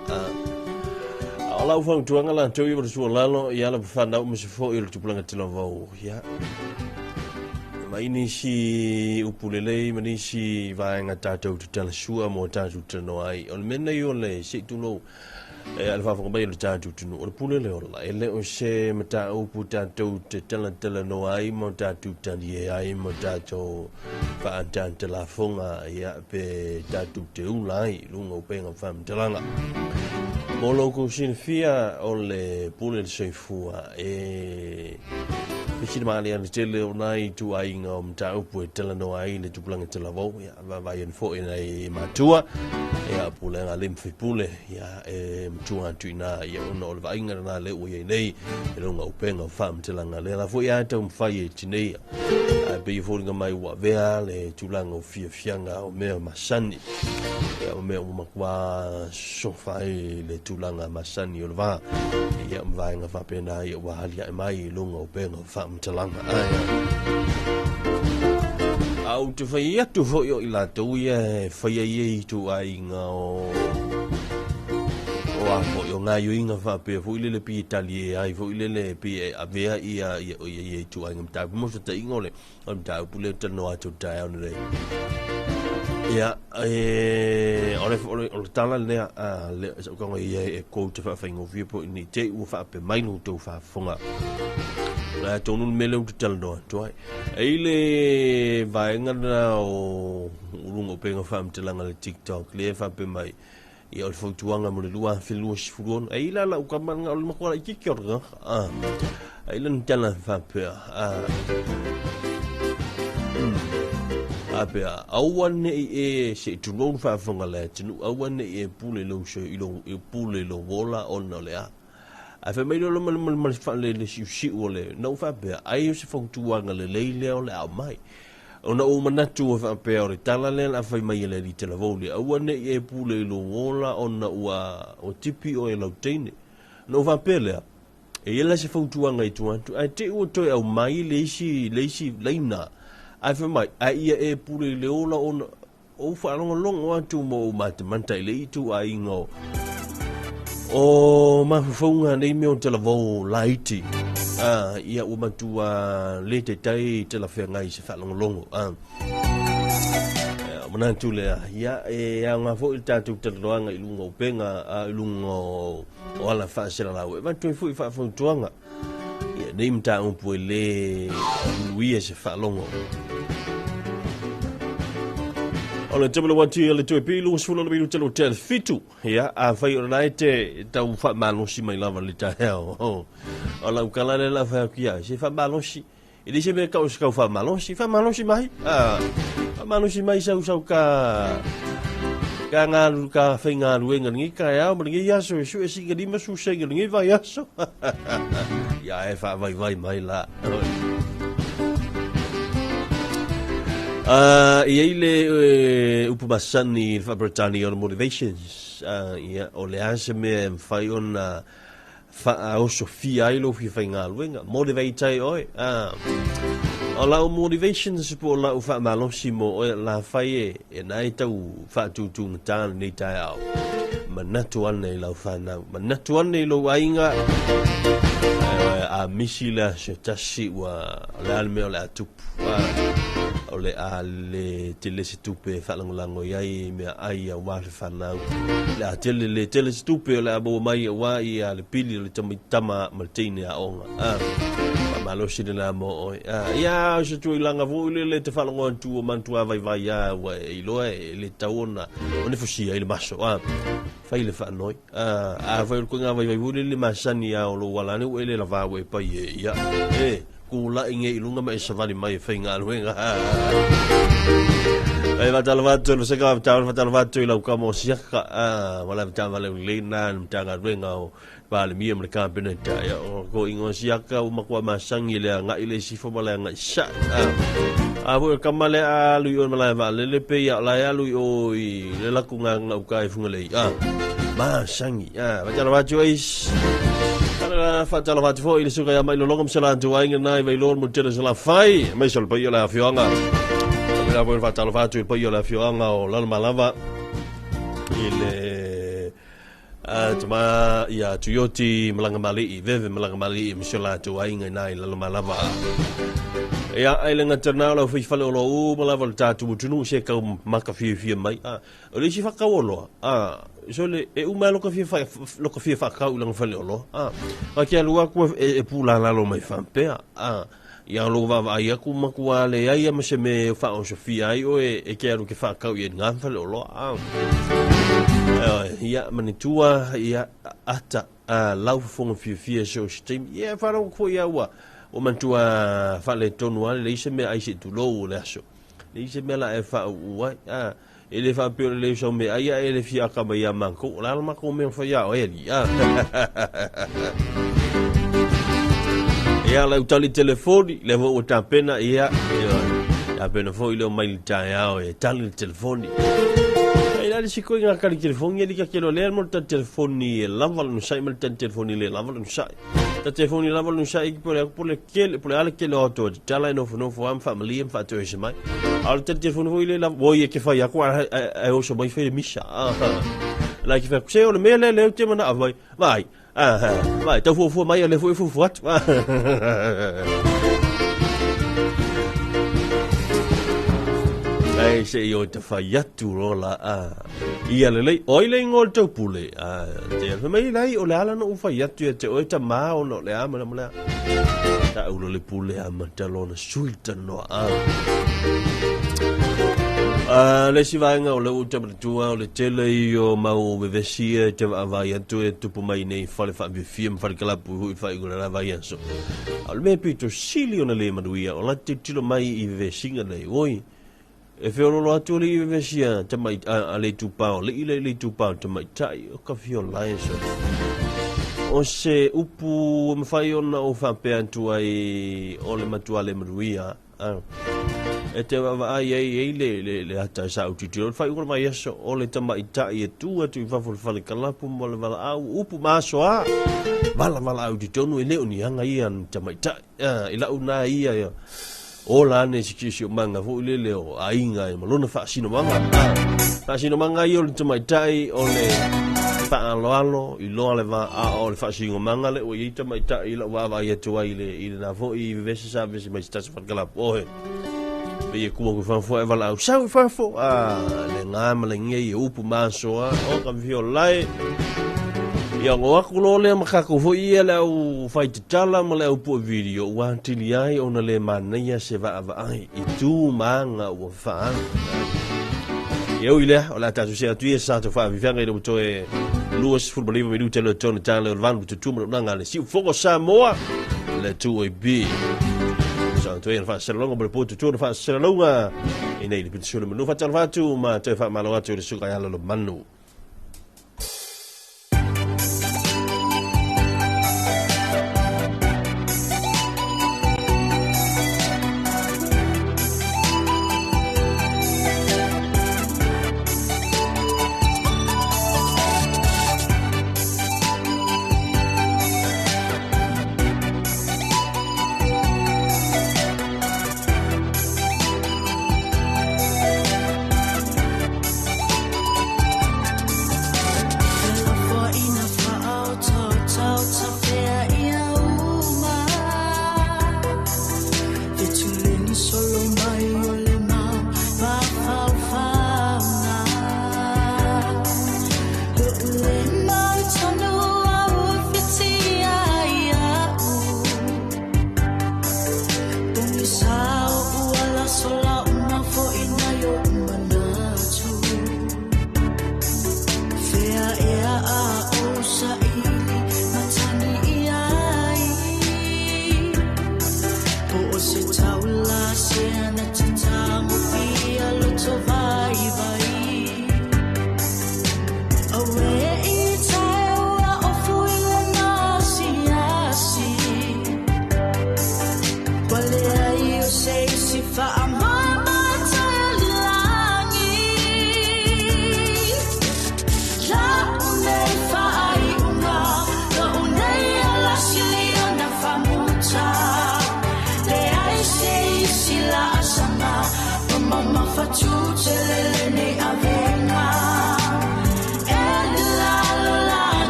O lau whantuanga la tau i wara sua lalo i ala whanau mese foi o le tupulanga te lavau. Ia. Ma ini si upulelei, ma nisi vaenga tātou te tala sua mo tātou te noa ai. O le mena i o le se tūlou e ala whawhanga mai o le tātou tunu. O le pulele o la. E le o se mata upu tātou te tala tala noa ai mo tātou tani e ai mo tātou whaantan te lafonga ia pe tātou te ula ai lunga upenga whamtalanga. Mo loko sinfia o le pule le soifua e Fisina maali ana tele o nai tu ainga o mtaupu e tala noa ai le tupulanga te lavau ia vavai an fo ina e matua ia pule nga lim pule ia e mtua atu ina ia ona o le vainga na le ua ia nei e lunga upenga o whaamtelanga le la fo ia tau mwhai e tinei a pe i fōringa mai ua vea le tūlanga o fiafianga o mea masani ia o mea o makua sofa e le tūlanga masani o le vā ia mwaenga whapena ia ua halia e mai i lunga upenga o whaamtelanga ai. Au te whai atu foi o i lātou ia e whai ai e tu ainga o a foi o ngā yuinga whapea foi lele pi tali e ai foi lele pi e avea ia ia o ia ia tu ainga mtau mo sa te ingo le o mtau pule tano atu tai au le ia e o le tala lea a le sa konga ia e kou te whawhaingo fia po ni te ua whape mai no tau whafonga la tonu mele u te tala noa tuai e le vaenga na o urunga o penga whaamtelanga le TikTok le whape mai ia o le fautuanga mo le lua whilua sifuruono. E ila la ukamanga o le makuala i kiki orga. E ila ni tala whapea. Apea, aua nei e se tulou whaafonga le tinu, aua nei e pule lo se i lo e pule lo wola ona le a. A fe mai lo mal mal mal fa le le siu siu o le nau whapea, ai o se fautuanga le leile o le au mai. Ona o manatu o whapea o le tala le a whai mai le li te lavau aua nei e pule lo wola ona ua o tipi o e lau teine. No whapea lea, e ela se fautuanga i tuantu, ai te ua toi au mai le isi leina. Ai whai mai, ai ia e pule le ola ona o whaalongalongo atu mo o matamanta i le itu a ingo. O mafafaunga nei meo te lavau laiti. Ia ua matua le te tai te la whengai se whaalongalongo. Manatu lea, ia e au ngā foi tātou te roanga i lunga o penga, i lunga o ala whaasera lau. E matu e foi whaafautuanga. Ia nei mta umpu e le uia se whaalongo. O le temelo wati le tue pilu, sfula le bilu telo tel fitu. Ia, a whai o nai te tau whaamalosi mai lava le taeo. O lau kala le la whai kia, se whaamalosi. E le se mea kau se kau whaamalosi, whaamalosi mai. Whaamalosi mai sau sau ka ka ngā ka whai ngā ruenga ngi ka eau, ma ngi aso e su e singa nima su senga ngi vai aso. Ia e wha vai mai la. Ia ile upu masani wha o motivations. Ia o le ase mea mwhai ona wha o Sofia ai lo fia whai ngā luenga. Motivate ai oe. O lau motivations po lau wha malosi mo oe la whai e nai tau wha tūtū ngā nei tai au. Manatu ane i lau whanau. Manatu ane i lau ainga. A misi la se tasi ua le alme o le atupu. O le a le tele se tupe e faalagolago i ai meaai aua le fanau. O le a tele le tele se tupe o le a maua mai aua ia le pili o le tama ma le teine aoga. Faamalosi lena mo oe. Ia, o se tuuailaga foi lele e te faalogo atu ua manatua vaivai lava ua e iloa e le tatau ona onefusia i le maso. Fai le faanoi. Afai o le koiga vaivai foi lele masani lava o lou ala ane ua e le lavā ua e pai e ia. E, tulai nei i luga ma e savali mai e faigaluega. E faatalofa atu i le vasega o faatalofa atu i lau kama o siaka, ma le avetaavale lelei lena i le Matagaluega o Palemia ma le Kapeneta. Ia, o ko ingoa siaka ua matua masangi i le agai le sifo ma le agai sae. A foi o le kama lea a alu i o i le malae vaalele pe ia o la e alu i o i le laku gagauka i Fugalei. Masangi. Faatalofa atu ai. Faatalofa atu foi i le suka ia mai lologa ma se latou aiga na i Vailoa le Mutele Salafai, aemaise o le paia o le afioaga. Faapena foi ona faatalofa atu i le paia o le afioaga o Lalomalava i le tama ia Tuioti Malagamali'i, Veve Malagamali'i ma si o latou aiga i na i Lalomalava. Ia, ai le gata na o lau faifale o lo uma lava o le tatou atunuu se kau maka fiafia mai. O le isi faakau oloa, so le, e uma lava loka fia faakau i lana fale oloa. A ke alu aku e pūlalalo mai faapea. Ia lou vaavaai aku matua leai ma se mea e faaosofia ai oe e ke alu ke faakau i ngā fale oloa. Ia, manatua, ia, ata, lau fofoga fiafia so o se taimi. Ia, faalogo foi au ua manatua faaletonu lava le leai se mea ai se i tulou o le aso. Leai se mea la e faauu ai. E le faapea o le lei o sau meaai ae le fia aka mai ia matou. O le a le matou mea fai ia oe alii. Ia lau tali telefoni, lea foi ua tapena, ia, tapena foi leo mai le taeao e tali le telefoni. Ai la le siko i ngā kali telefoni, e lika kelo lea mo le tali telefoni e lava le nusai ma le tali telefoni le lava le nusai. Ta telefoni lava le nusai ki pole aku pole kele, pole ale kele o atoa te tala e nofo nofo am whaamalia ma whaatoe se mai. A o le tali telefoni foi le lava, oi e ke whai aku a oso mai whai le misa. La ki whai aku, se o le mea le leo te mana mai. Vai, vai, tau fuafua mai a le fua fuafua atu. Ai se i o te whai atu rola. Ia lelei, oi le ingoa o le taupule. Te alfa mai lai, o le ala na u whai atu ia te oe ta mā ona o le a mana ma le a. Ta ulo le pule a ma ta lona sui ta noa. Le isi vaega o le ua te manatua o le tele i o mau vevesi e te vaavaai atu e tupu mai nei fale faafiafia ma fale kalapu hui faaiuga o le la vaiaso. A o le mea pito sili ona le manuia o la tilotilo mai i vevesiga nei. Oi, e feololo atu le i vevesia tamai a le itupa o alii le itupa o tamaitai o ka fia ola e so. O se upu e mafai ona ou faapea atu ai o le matua le manuia. E te vaavaai ai ai le le le ata e sa utitilo. O le faaiuga o le vaiaso o le tamaitai e tu atu i fafo o le fale kalapu ma le valaau upu ma aso a. Vala valaau i totonu e le o ni aga ia ni tamaitai. I lau na ia ia. Ola ane se siosiomaga foi lele o aiga e ma lona faasinomaga. Faasinomaga ia o le tamaitai o le faaloalo i loa le va a o le faasinomaga le ua iai tamaitai i lau vaavaai atu ai i le i lena foi vevesi sa vevesi mai se tasi fale-kalapu. Oe, pei e ku atu i fafo ae valaau sau i fafo. Le gā ma le gia ia upu ma aso a. O ka fia ola e. Ia ogo aku loa lea ma kākou foi ia le au fai tatala ma le au pue video ua atili ai ona le manaia se vaavaai i tu ma aga ua faalu. Ia ui lea, o le a tatou see atu ia sa tatou faafiafiaga ina ua toe 29 minute le tona tala o le valu tutu ma le unaga a le Siufogo Samoa le 2AB. Sa toe na faasalalauga ma le po tutu na faasalalauga ina i le pitasulu manu faatalofa atu ma toe faamalo atu i le suka i ala lo manu. O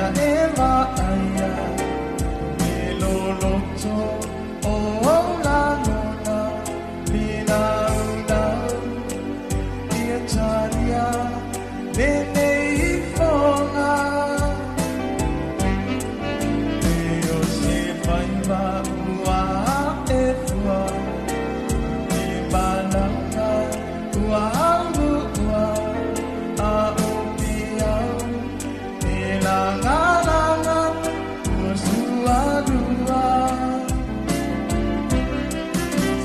Ia e vaaia le loloto o ou lagona finauinau ia talia lenei foga. E o se faiva ua aefua i malaga ua aulua a o piau e lagalaga ua sualua.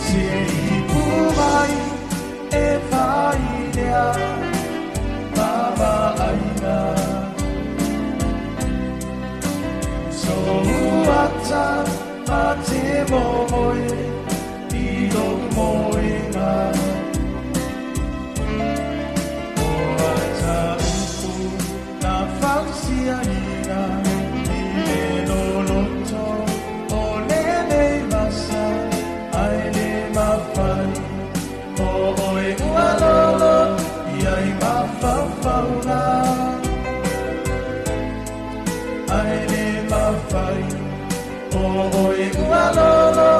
Se ipu mai e failea vavaaina Souata ma te momoe i lou moega. O ata upu na fausiaina i le loloto o lenei vasa ai le mafai o oe ua lolo ia i mafaufauga. Ai le mafai o oe ua lolo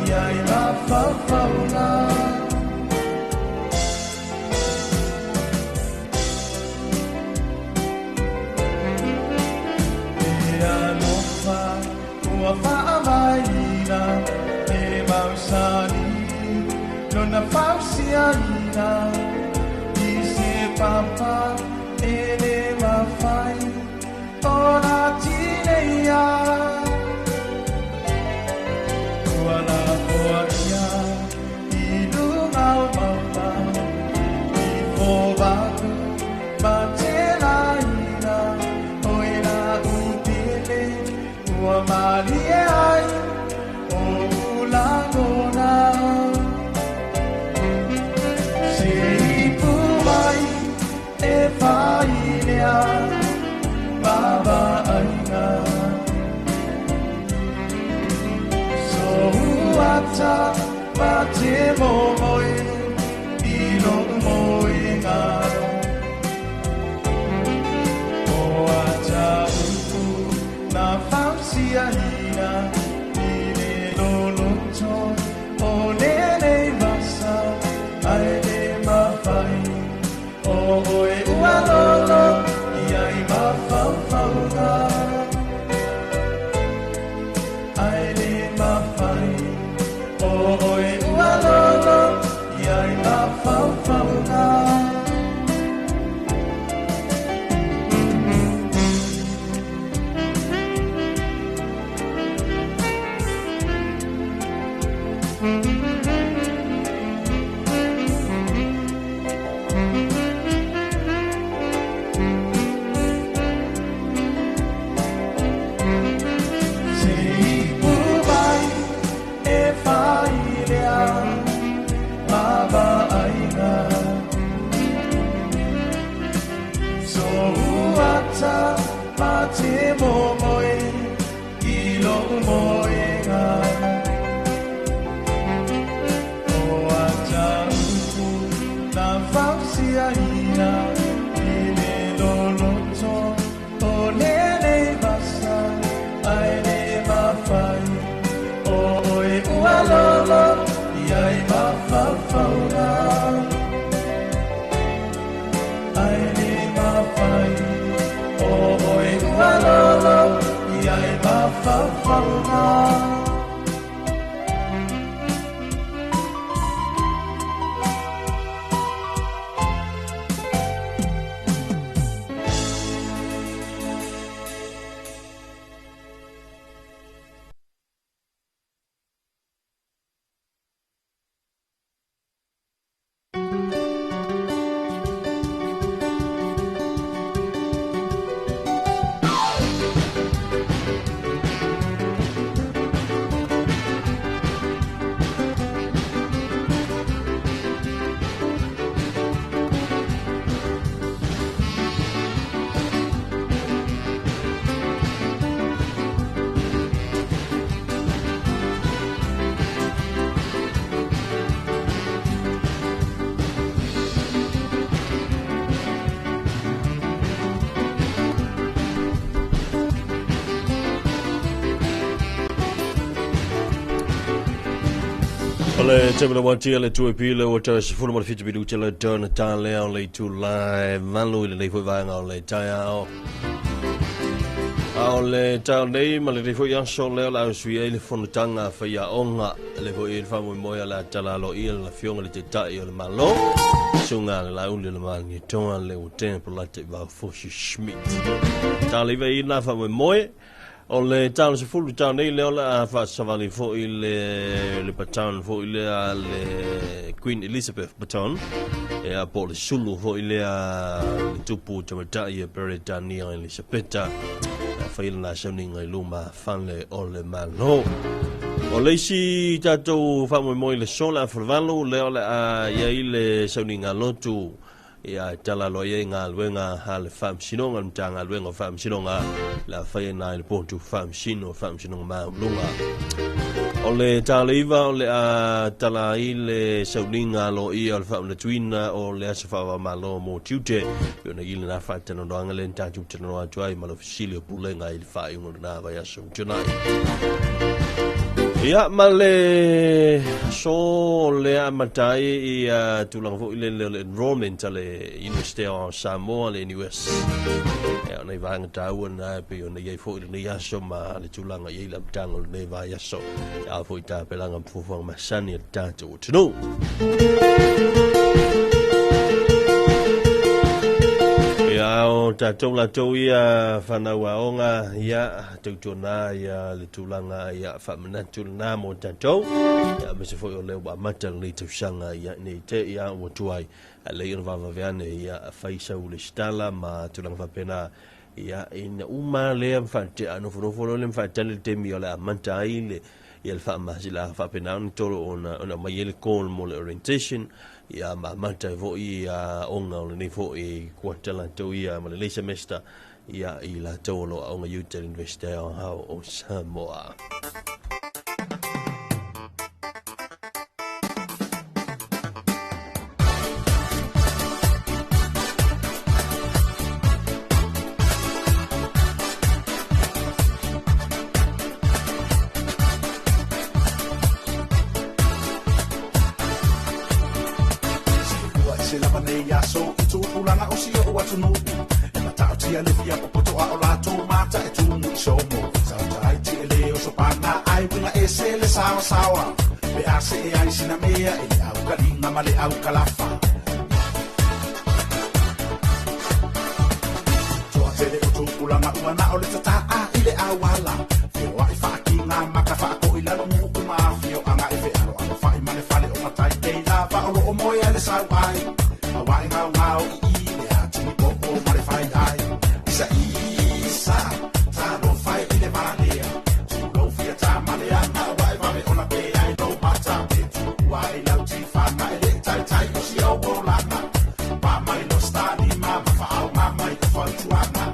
ia i mafaufauga. E alofa ua faamaina e mausali lona fausiaina i se papa e le mafai ona tineia. Ua lafoa ia i luga o mauga i fovaku ma te laina o i la upele ua malie ai o ulagona. Se ipu mai e failea vavaaina Souata ma te momoe i lou moega. O ata upu na fausiaina i le loloto o lenei vasa ai le mafai o oe ua lolo ia i mafaufauga. Ai le mafai o oe ua lolo ia i mafaufauga. Se ipu mai e failea vavaaina Souata ma te momoe i lou moega. O ata upu na fausiaina i le loloto o lenei vasa ai le mafai o oe ua lolo ia i mafaufauga. Ai le mafai o oe ua lolo ia i mafaufauga. Le taimi ua tia le 2 pile ua toe 17 minute le tona tālea o le itula e 8 i lenei foi vaega o le taeao. A o le taeao nei ma lenei foi aso lea o le a usui ai le fonotaga a faiaoga le foi i le faamoemoe o le a tala aloaia le Afioga i le Taitai o le Malo, Susuga a le Laauli o le Malietoa le ua tea Polataivao Fosi Schmidt. Tala iva i lena faamoemoe. O le tau 10 tau nei lea o le a faasavali foi le baton foi lea le Queen Elizabeth baton e a po o le sulu foi lea le tupu tamaitai e Peretania Elisapeta a fai lana sauniga i luma fale o le Malo. O le isi tatou faamoemoe i le aso le afa 8 lea o le a i ai le sauniga lotu ia e tala aloa i ai galuega a le Faamasinoga, le Matagaluega o Faamasinoga le a fai ai na i le potu faamasino Faamasinoga Maualuga. O le taleiva o le a tala ai le sauniga aloaia o le faamanatuina o le aso faava-o-Malo mo tiute pe ona i lena faatalanoaga lea na tatou talanoa atu ai ma le Ofisili o Pulega i le faaiuga o lena vaiaso ua tuanai. Ia ma le aso lea amata ai ia tulaga foi lele o le enrollment a le University o Samoa, le NUS. Ia, o nei vaega taua na e pei ona i ai foi lenei aso ma le tulaga i ai le amataga o lenei vaiaso. A foi tapenaga ma fuafuaga masani a le tatou atunuu. Ia, o tatou latou ia whanau aoga, ia, tautuana ia le tulaga ia faamanatu lena mo tatou. Ia, aemaise foi o lea ua amata lenei tausaga ia nei te ia ua tuai. A lei ona vavave ane ia fai sau lesitala ma tulaga faapena. Ia, ina uma lea mawhaatea, nofonofo loa le mawhaatali le taimi o le amata ai le ia le faamasi la faapena ona tolo ona ona mai ai le call mo le orientation ia ma amata ai foi ia aoga o lenei foi kuata latou ia ma lenei semester ia i latou o lo o aoga i uta i le University Aoao o Samoa. Ua se lava nei aso i tupulaga o si o'u atunuu e matautia le fia popoto a o latou mata e tumu i somo saota ai tiʻele o sopana ai uiga ese le saoasaoa pe a see ai sina mea e le aukaliga ma le aukalafa toatele o tupulaga ua na o le tata'a i le auala feoa'i faakiga maka faako'i lalo nu'u ma afioaga e fealoalo fa'i ma le fale o matai pei lava o loo moe ai le sau ai auae gaogao ii le atini po'o ma le fai ai isa isa talofa e i le valea tulou fia tamaleaga ua e vave ona pe ai lou mata pe tuua ai lau tifaga e le'i taitai o si ou olaga pa mai lo stalima ma faaoga mai o fautuaga.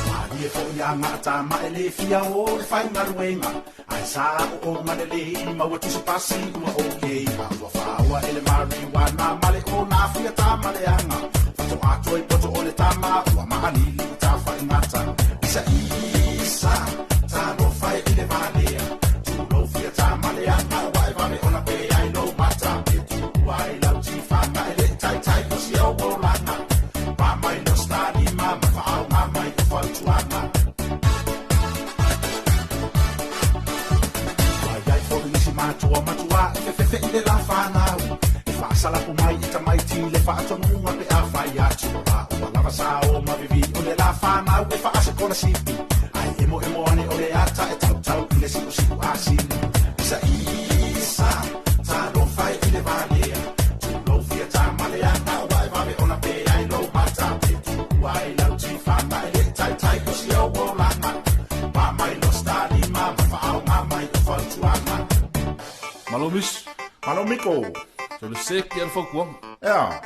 Malie fo'i agata ma e lē fia o le faigaluega ae sa ooga lelei maua tusa pasi ua okei a ua faoa e le mariuana ma le ona fia tamaleaga fatoatoa i poto o le tama ua maalili i tafaigata isa isa talofa e i le valea tulou fia tamaleaga ua e vave ona pe ai lou mata pe tuua ai lau tifaga e le'i taitai o si ou olaga pa mai lo stalima ma faaoga mai o fautuaga. Ai ai foi nisi matua matua e fefefe i le la fanau e faasalapu mai i tamaiti le faatonuga pe a fai atu la ua lava sao ma vivi o le la fanau e faasekolasipi ai emo emo ane o le ata e tautau i le siusiu asili isa isa talofa e i le valea tulou fia tamaleaga ua e vave ona pe ai lou mata pe tuua ai lau tifaga e le'i taitai o si ou olaga pa mai lo stalima ma faaoga mai o fautuaga. Malo mis, Malo Miko. so le seki a le fautuaga. Ea.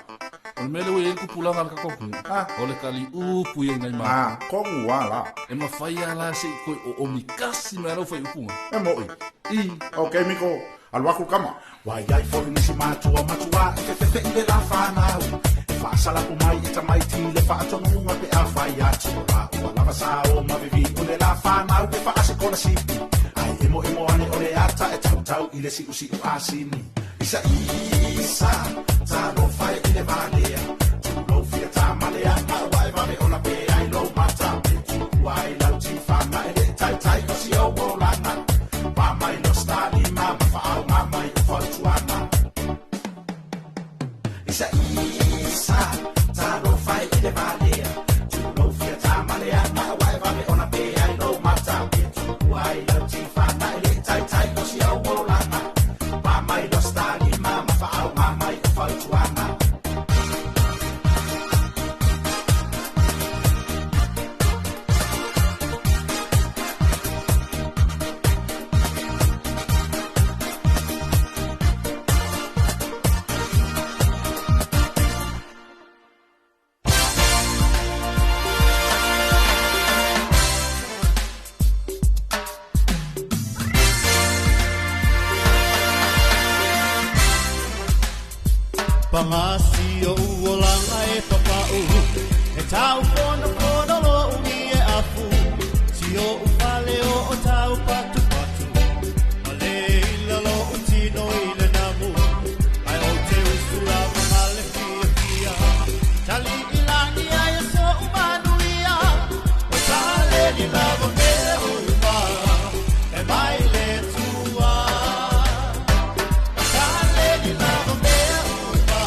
O le mea lea ua i ai le tupulaga a le tatou atunuu. Ah. O le taliupu ia i nai matou. Ah, kongu ala. E mafai lava la se'i toe oomi kasi mai a lau faiupuga. E mo'i. I. Ok, Miko. Alu atu le tama. Ua iai foi nisi matua matuā e fefefe'i le la fanau e faasalapu mai i tamaiti le faatonuga pe afai atu o lāua lava sa o mavivi o le la fanau e faasekolasipi ae emoemo ane o le ata e tautau i le siusiu asini isaisa talofa e i le valea tulou fia tamaleaga ua e vave ona pe ai lou mata e tuua ai lau tifaga e leʻi taitai o si ou olaga pa mai lo stalima ma faauga mai o fautuaga isaisa talofa e i le valea tulou fia tamaleaga ua e vave ona pe ai lou mata e tuua ai lau tifaga e leʻi taitai o si ou olaga pa mai lo stalima ma faauga mai o fautuaga. Pagasi o uolanga e papau e tau fono fono lo umi e afu si o ufale o o tau patu patu ma le ila lo utino i le namu ai o te usu lava ma le fia fia tali ilangi ai e so umanuia o tale ni lava mea uma e mai le tua tale ni lava mea uma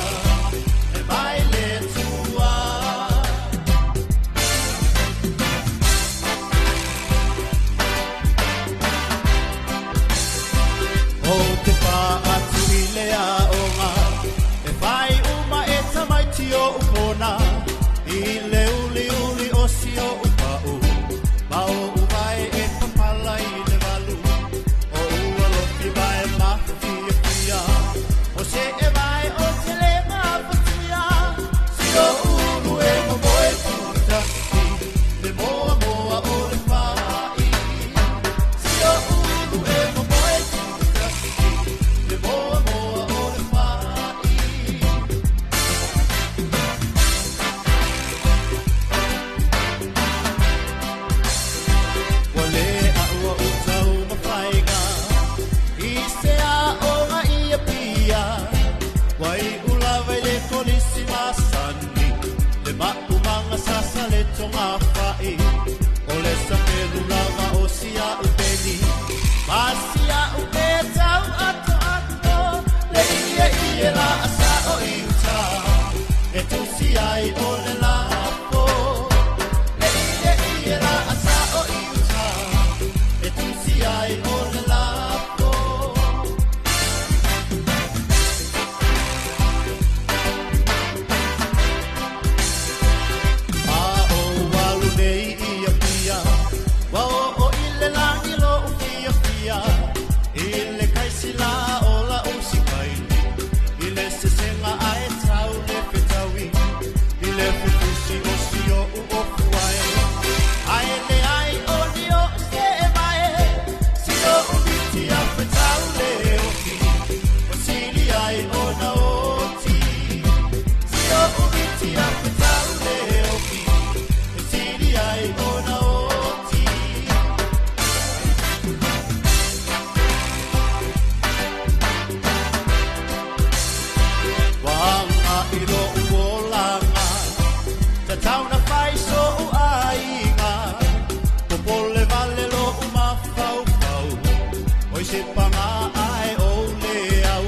e mai le tua. O te pā atu i le aoga e whai uma e tamaiti o upona i le uli uli o si o upau ma o uvae e papala i le valu o ua lofi vae mafia fia o se e vae o te le mafatia si o ulu e momoe putaki le moa moa o le whai si o ulu e momoe putaki le moa moa o le whai. Ua le aua o tau mawhaiga i se aoga i a pia wai ulawa i le kolisi masani le maumanga sasa le tonga whai o le sapelu lava o sia upeni ma sia upe tau ato ato le ie ie la asa o i uta e tusi ai o le lapo le ie ie la asa o i uta e tusi ai o le lapo. A o walu nei ia pia wa o o i le langi lo u fia fia i le kaisi la o la o si kaili i le sesenga a e tau le fetaui i le fufusi o si o u o fuae ai le ai o ni o se e mae si o u miti a fetau le oki o sili ai o na oti si o u miti a fetau le oki o sili ai o na oti. Wanga i lo uolanga tatau na whai so u aiga popole vale lo u mawhaufau oi se panga ae o le au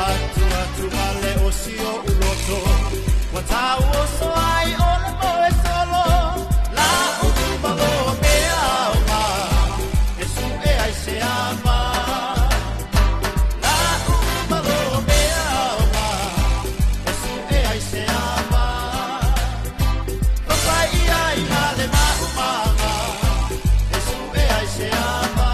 atu atu vale o si o uloto wa tau o so ai o le moe solo la u malo mea o e su e ai se ama la u malo mea o e su e ai se ama papai ai ma le maumanga e su e ai se ama.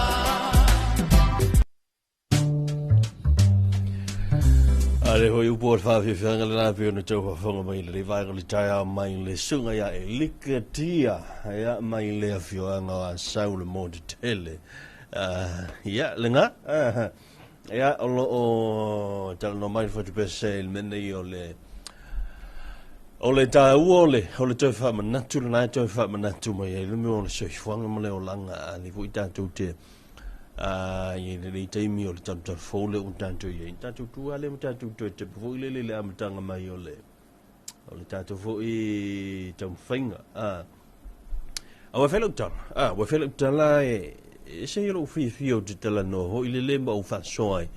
Ale hoi upu o le whawhiwhianga le nā pio na tau whawhonga mai le vaega le taia mai le sunga ia e lika tia ia mai le afioanga o a sau le mo te tele. Ia, le ngā? Ia, o lo o talanoa mai le Fotupese i le mea nei o le o le taua o le o le toe faamanatu lena e toe faamanatu mai ai le mea o le soifuaga ma le olaga a lea foi tatou te a i lenei taimi o le talutalu fou lea ua tatou i ai tatou tu lea ma tatou toe tepa foi lele i le amataga mai o le o le tatou foi taumafaiga a a ua fai lau tala a ua fai lau tala e ese ia lou fiafia ou te talanoa foi lele ma ou faasoa ai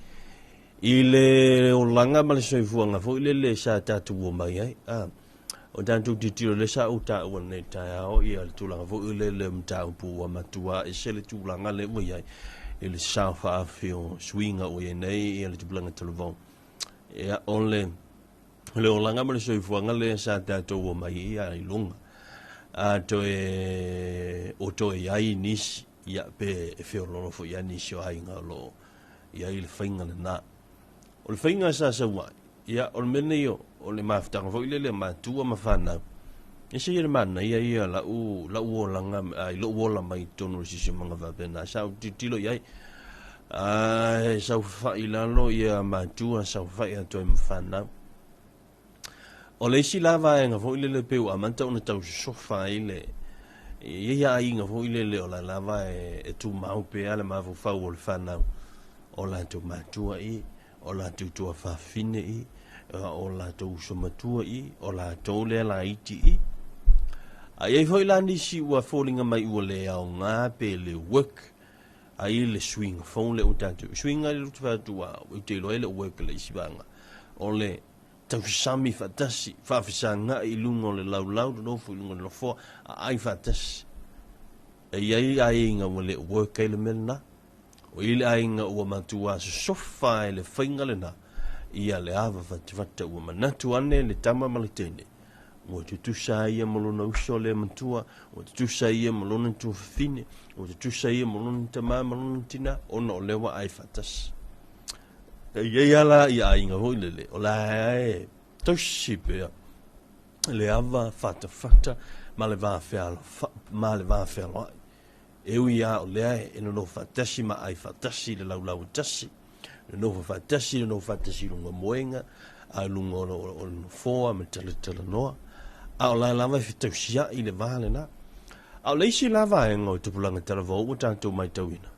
i le olaga ma le soifuaga foi lele sa tatou omai ai a o tatou tilotilo lea sa ou taua nei taeao ia le tulaga foi lele o mataupu ua matua ese le tulaga lea ua i ai i le sao faafi o suiga ua i ai nei ia le tupulaga talavou. Ia o le le olaga ma le soifuaga lea sa tatou omai ai ia i luga. A toe o toe i ai nisi, ia pe e feololo foi ia nisi o aiga o lo o i ai le faiga lena. O le faiga sa sau ai, ia o le mea nei o, o le mafutaga foi lele a matua ma fanau. E se ia le manaia ia lau, lau olaga, i lou ola mai i totonu o le siosiomaga faapena, sa ou tilotilo i ai. Ae saofafai i lalo ia matua, saofafai atu ai ma fanau. O le isi la vaega foi lele pei ua amata ona tau sosofa ai le e i ai aiga foi lele o la lava e, e tumau pea le mafaufau o le fanau o latou matua i, o latou tuafafine i, o latou uso matua i, o latou lea laiti i. A i ai foi la nisi ua foliga mai ua le aoga pe le work ai le suiga fou lea ua tatou suiga i le loto fai atu ua ou te iloa ai le work le isi vaega o le tausasami faatasi faafesagai i luga o le laulau nonofo i luga o le nofoa a ai faatasi. E i ai aiga ua le work ai le mea lena. O i ai le aiga ua matua sosofa e le faiga lena ia le ava fatafata ua manatu ane le tama ma le teine. Ua tutusa ia ma lona uso lea matua, ua tutusa ia ma lona tuafafine, ua tutusa ia ma lona tamā ma lona tinā, ona o lea ua ai faatasi. E i ai lava ia aiga foi lele, o la e tausi pea le ava fatafata ma le va fealoai. E ui lava o lea e nonofo faatasi ma ai faatasi i le laulau e tasi, nonofo faatasi, nonofo faatasi i luga o moega, a i luga o le nofoa ma talatalanoa, a o la lava e fetausiai le va lena. A o le isi la vaega o tupulaga talavou ua tatou matauina,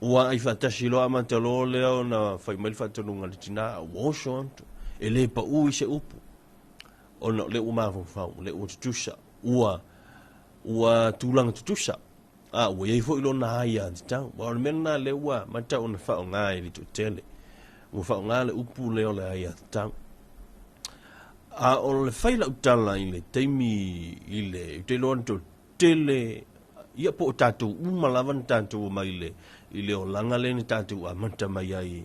ua ai faatasi loa amata loa lea ona fai mai le faatonuga a le tinā, ua oso atu, e le pau i se upu, ona o lea ua mafaufau, o lea ua tutusa, ua ua tulaga tutusa, a ua i ai foi lona aiatatau. Aua o le mea lena lea ua matau ona faaaoga i le toatele, ua faaaoga le upu lea o le aiatatau. A o le fai lau tala i le taimi i le, ou te iloa na toatele, ia po o tatou uma lava na tatou omai i le, i le olaga lea na tatou amata mai ai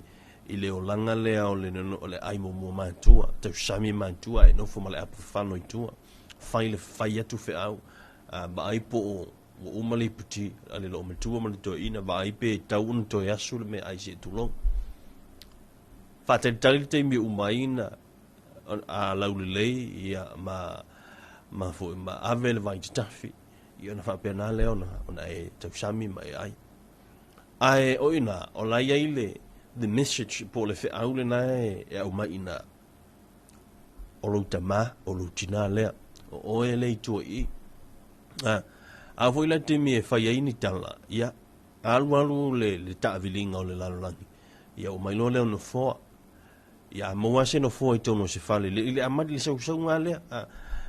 i le olaga lea o le, o le ai muamua matua, tausami matua e nofo ma le apafafano i tua, fai le fai atu feau, a vaai po o ua uma le iputi a le loomatua ma le toeaina, vaai pe tau ona toe asu le meaai seʻi tulou. Faatalitali le taimi e uma ai na a laulelei ia ma ma foi ma ave le vai tatafi ia ona faapena lea ona ona e tausami ma e ai. Ae o i ina o la e i ai le the message po o le feau lena e e aumai i ina o lou tamā, o lou tinā lea, o oe lea i tua i i. A, a foi la taimi e fai ai ni tala, ia, alualu le, le taaviliga o le lalolagi, ia ua mai loa lea o nofoa. Ia, a maua se nofoa i totonu o se fale, le, i le amata i le sausauga lava lea, a,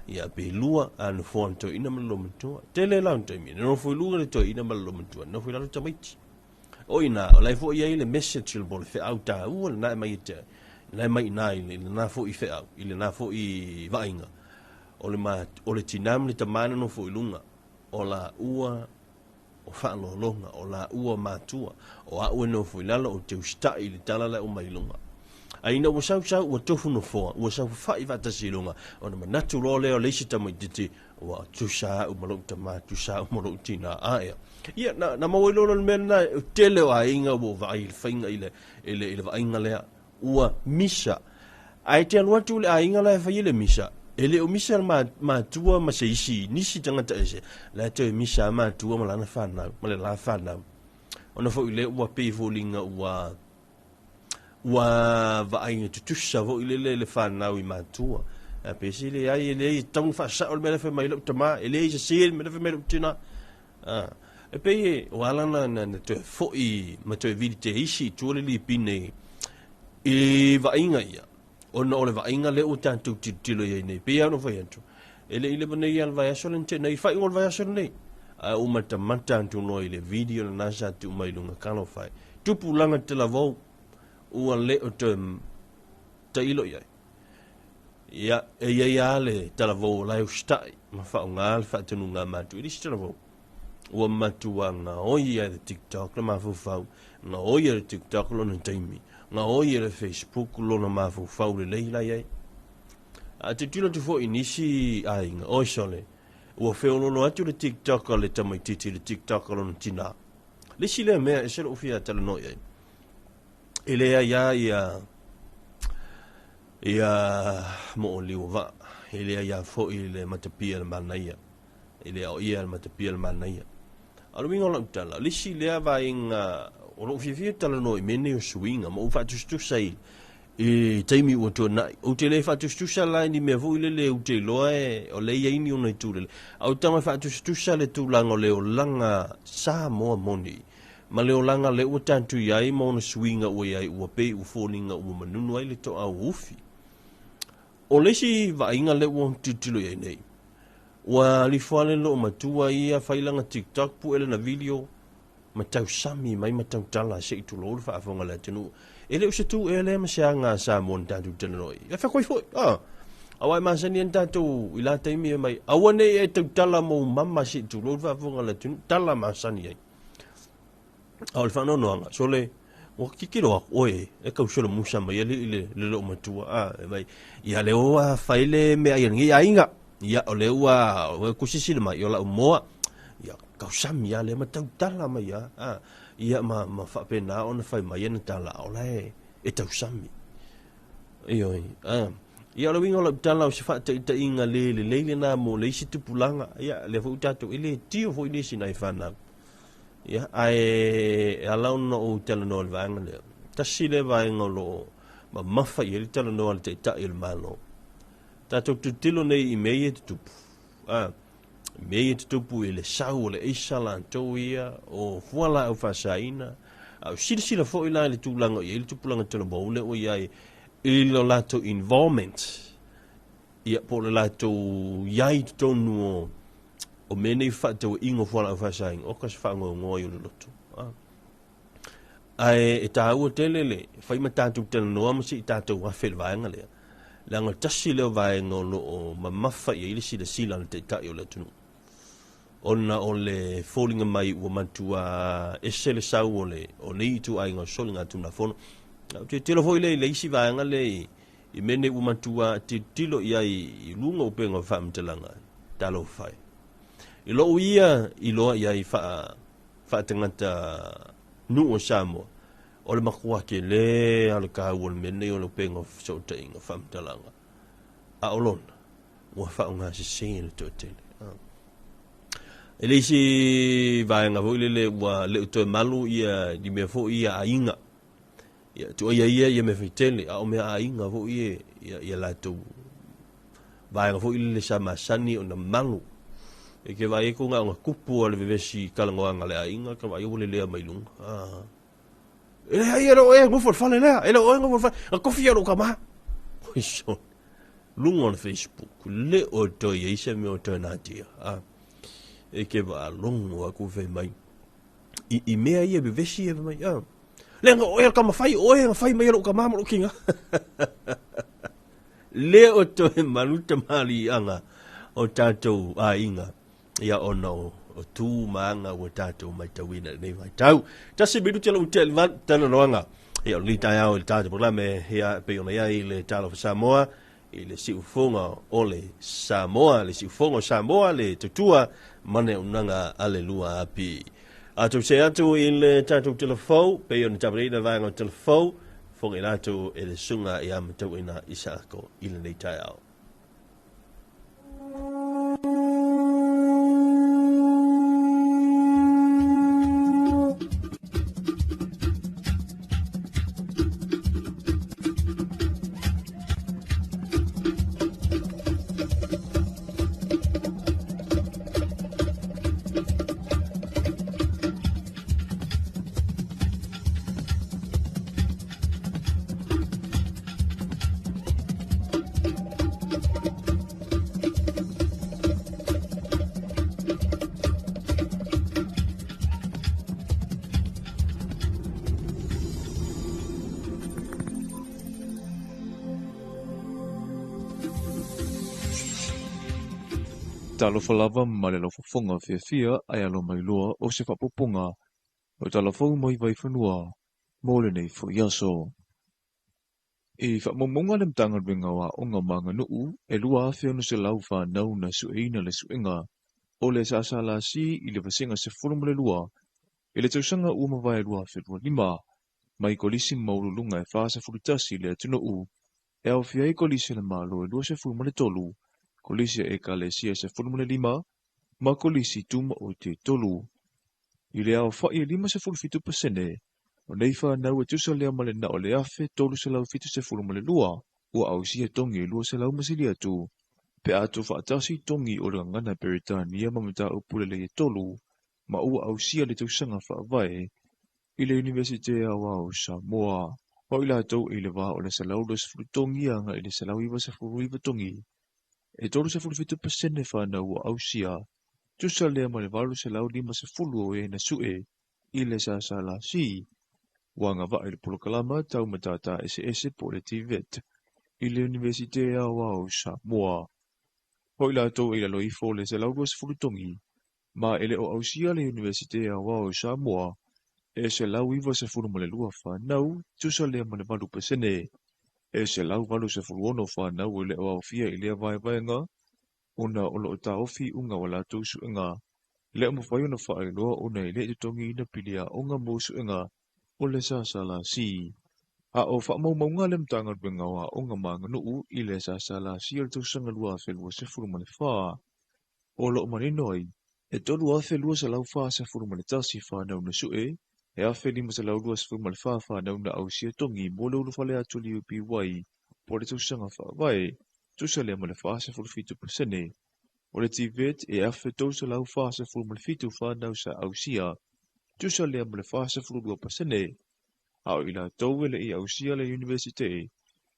ia, pe lua a nofoa o le toeaina ma le loomatua. Tele la o taimi, e nofo i luga le toeaina ma le loomatua, nofo i lalo tamaiti. O i ina, o la e foi i ai le message po o le feau taua lena e mai e te, lena e mai i ina i lena foi feau, i lena foi vaaiga, o le, ma, o le tinā ma le tamā na nofo i luga, o laua o faaaloaloga, o laua matua, o au e nofo i lalo, ou te usitai i le tala la e aumai i luga. A ina ua sausau, ua tofu nofoa, ua saofafai faatasi i luga, ona manatu loa lea o le isi tamaitiiti, ua tusa au ma lou tamā, tusa au ma lou tinā. A ea. Ia, na, na maua ai loa le mea lena, o tele o aiga ua ou vaai i le faiga i le, i le, i le vaaiga lea, ua misa. Ae te alu atu i le aiga la e fai ai le misa, e le o misa le matua ma se isi, nisi tagata ese, la e toe misa lava matua ma lana fanau, ma le la fanau. Ona foi lea ua pei e foliga ua, Ua vaaiga tutusa foi lele le fanau i matua. A pe se leai, e leai, e tatau ona faasao le mea la e fai mai ai lau tama, e leai e sese le mea la e fai mai ai lau tina. A, e pei e, ua ala na, na, na toe foi ma toe vili teisi i tua le lipine i vaaiga ia, ona o le vaaiga lea ua tatou tilotilo i ai nei. Pei lava ona fai atu, e le i leva nei lava le vaiaso lea na tea nei, faaiuga o le vaiaso lenei, ae ua matamata atu loa i le video lena sa tuu mai i luga, talofa e, tupulaga talavou, ua le o toe tailo i ai. Ia, e i ai lava le talavou o la e usitai ma faaaoga le faatonuga a matua i le isi talavou. Ua matua gaoi lava i le TikTok le mafaufau, gaoi i le TikTok lona taimi, gaoi i le Facebook lona mafaufau lelei la i ai. A tilotilo atu foi i nisi aiga, oi sole, ua feoloolo atu le TikTok a le tamaitiiti i le TikTok a lona tinā. Le isi lea mea e ese lou fia talanoa i ai, e leai lava ia ia mooliu o vaa, e leai lava foi le matapia i le manaia, e le aoia le matapia i le manaia. A o le uiga o lau tala, o le isi lea vaega o lou fiafia e talanoa i mea nei o suiga ma ou faatusatusa i i taimi ua tuanai. Ou te le faatusatusa la i ni mea foi lele ou te iloa e o lea e i ai ni ona itu lelei. A ou tago e faatusatusa le tulaga o le olaga Samoa moni ma le olaga lea ua tatou i ai ma ona suiga ua i ai ua pei ua foliga ua manunu ai le toau ufi. O le isi vaaiga lea ua tilotilo i ai nei, ua lifo lava le loomatua ia fai lana TikTok, pue lana video, ma tausami mai ma tautala se i tulou le faafofoga a le atunuu. E le o se tu ea lea ma se aga a Samoa na tatou talanoa i ai. E fai atu ai foi, ah, aua e masani ai na tatou i la taimi e mai, aua ne i e tautala mou mama se i tulou le faafofoga a le atunuu, tala masani ai. A o le faanoanoaga, sole, ua tilotilo atu, oi, e tau solomusa mai alii le, le loomatua, ah, e mai, ia lea ua fai le meaai a lenei aiga, ia o lea ua, ua kusisila mai, o lau moa, ia tausami lava lea ma tautala mai lava, ah, ia ma, ma faapena ona fai mai ana tala, a o la e, e tausami. Ioe, ah. Ia o le uiga o lau tala o se faataitaiga le lelei lena mo le isi tupulaga, ia lea foi ua tatou, e le tio foi nisi nai fanau. Ia, ae e ala ona ou talanoa i le vaega lea, tasi lea vaega o lo o mamafa i ai le talanoa a le Taitai o le Malo. Tatou tilotilo nei i mea ia e tutupu, a, mea ia e tutupu i le sau o le aisa latou ia, o fualaau faasaina, a o silasila foi la i le tulaga o i ai le tupulaga talavou lea ua i ai i lo latou involvement, ia po o le latou i ai i totonu o o mea nei fefaatauaiga o fualaau faasaina, oka se faanoanoa i o le loto. Ah. Ae e tāua tele le fai ma tatou talanoa ma se i tatou afe i le vaega lea. Leaga tasi lea o vaega o lo o mamafa i ai le silasila a le Taitai o le atunuu. Ona o le foliga mai ua matua ese le sau o le o nei ituaiga o soligatulafono. Ou te tilotilo foi lea i le isi vaega lea i, i mea nei ua matua tilotilo i ai i luga o upega o faamatalaga, talofa e. I lou ia iloa i ai faa, faatagata nuu o Samoa, o le matua tele lava o le taua o le mea lenei o le upega o fesootaiga faamatalaga. A o lona, ua faaaoga sese e le toatele. E le isi vaega foi lele ua le o toe malu ia ni mea foi ia aiga. Ia tuaia ia ia mea faitele, a o mea aiga foi ia, ia, ia latou vaega foi lele sa masani ona malu. E ke vaai atu na ona tupu lava le vevesi i talanoaga a le aiga, ka vaai ua lelea mai luga. Ah. E leai, e le o oe e nofo i le fale lea, e le o oe e nofo i le fale, na tofi au e lou tama. Oi sole, luga o le Facebook, le o toe i ai se mea o toe natia. Ah. E ke faalogo atu fai mai, i, i mea ia vevesi ia fai mai, ah. Leaga o oe o le tama fai, o oe na fai mai e lou tama ma lou tina. Le o toe malu tamaliiaga o tatou aiga, ia ona o, o tu ma aga ua tatou matauina i lenei vaitau. Tasi minute lou tea i le valu, talanoaga. Ia o lenei taeao i le tatou polokalame, ia e pei ona i ai le Talofa Samoa, i le siufofoga o le Samoa, le siufofoga o Samoa, le tautua ma le auaunaga a le 2AP. A tou see atu i le tatou telefou, pei ona tapenaina vaega o telefou, fofoga atu e le susuga ia Matauaina Isaako i lenei taeao. Talofa lava ma le laufofoga fiafia ae alo mai loa o se faaopoopoga o tala fou mai Vaifanua mo lenei foi aso. I faamaumauga a le Matagaluega o Aoga ma Aganuu e 2,600 fanau na sueina le suega o le SSLC i le vasega 12 i le tausaga ua mavae 2025 mai kolisi maualuluga e 41 i le atunuu e aofia ai kolisi a le Malo e 23, kolisi a Ekalesia e 15 ma kolisi tumaoti e 3. I le aofai e 57% o nei fanau e tusa lea ma le na o le 1,372 ua ausia togi e 200 ma sili atu pe a tuufaatasi togi o le gagana Peretania ma mataupu lelei e 3 ma ua ausia le tausaga faavae i le Iunivesite Aoao o Samoa. Ma o i latou e i le va o le 120 togi agai i le 199 togi e 37% fanau ua ausia, tusa lea ma le 850 o e na sue i le SSLC ua agavaa i le polokalama tau matata eseese po o le TVET i le Iunivesite Aoao o Samoa. Ma o i latou e i lalo ifo o le 120 togi ma e le o ausia le Iunivesite Aoao o Samoa e 192 fanau, tusa lea ma le 8%. E 186 fanau e le o aofia i lea vaevaega ona o lo o taofi iuga o a latou suega. E le o mafai ona faailoa ona e le i totogiina pili aoga mo suega o le SSLC. A o faamaumauga a le Matagaluega o Aoga ma Aganuu i le SSLC o le tausaga 2024, o lo o manino ai e 3,241 fanau na sue, e 1,524 fanau na ausia togi mo le ulufale atu i le UPY po o le tausaga faavae, tusa lea ma le 47%. O le TVET e 1,347 fanau sa ausia, tusa lea ma le 42%. A o i latou e le i ausia le Iunivesite,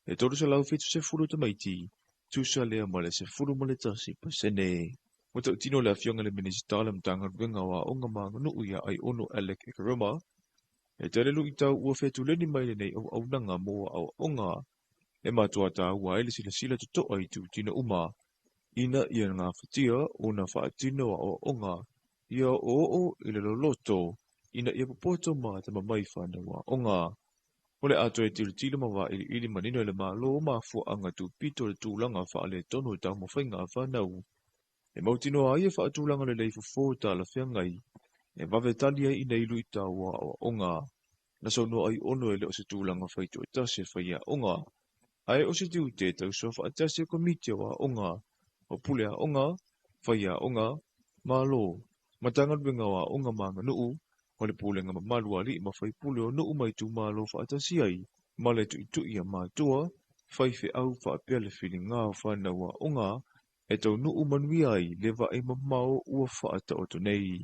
e 370 tamaiti, tusa lea ma le 11%. Ua tautino le afioga i le Minisita o le Matagaluega o Aoga ma Aganuu ia Aiono Alec Ekeroma, e tele luitau ua fetuleni mai lenei auaunaga mo aoaoga e matua taua ai le silasila totoa i itutino uma ina ia gafatia ona faatino aoaoga ia oooo i le loloto ina ia popoto ma atamamai fanau aoga. O le a toe tilotilo ma vailiili manino e le Malo mafuaaga tupito o le tulaga faaletonu o taumafaiga a fanau e mautinoa ai e faatulaga lelei fofo talafeagai e vave tali ai i nei luitau o aoaoga. Na saunoa Aiono e le o se tulaga faitoatasi e fai aoga, ae o se tiute e tausoa faatasi e komiti o aoga, o pule aoga, fai aoga, Malo, Matagaluega o Aoga ma Aganuu, o le pulega mamalu a alii ma faipule o nuu ma itumalo faatasi ai ma le tuitui a matua, faifeau faapea le filiga o fanau aoga e taunuu manuia ai le vaai mamao ua faataoto nei.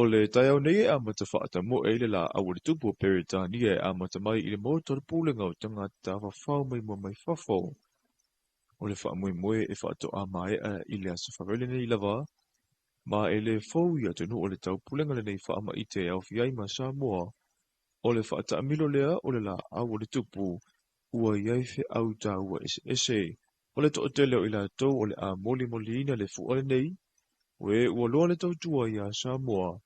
O le taeao nei e amata faatamoe ai le laau a le tupu o Peretania e amata mai i le Maota o le Pulega o Tagata Tafafao Maimoa Mai Fafo. O le faamoemoe e faatoa maea i le aso Faraile nei lava, ma e le fou i atunuu o le taupulega lenei faamaite e aofia ai ma Samoa. O le faataamilo lea o le laau o le tupu ua i ai feau taua eseese. O le toatele o i latou o le a molimoliina le fua lenei, o e ua loa le tautua iā Samoa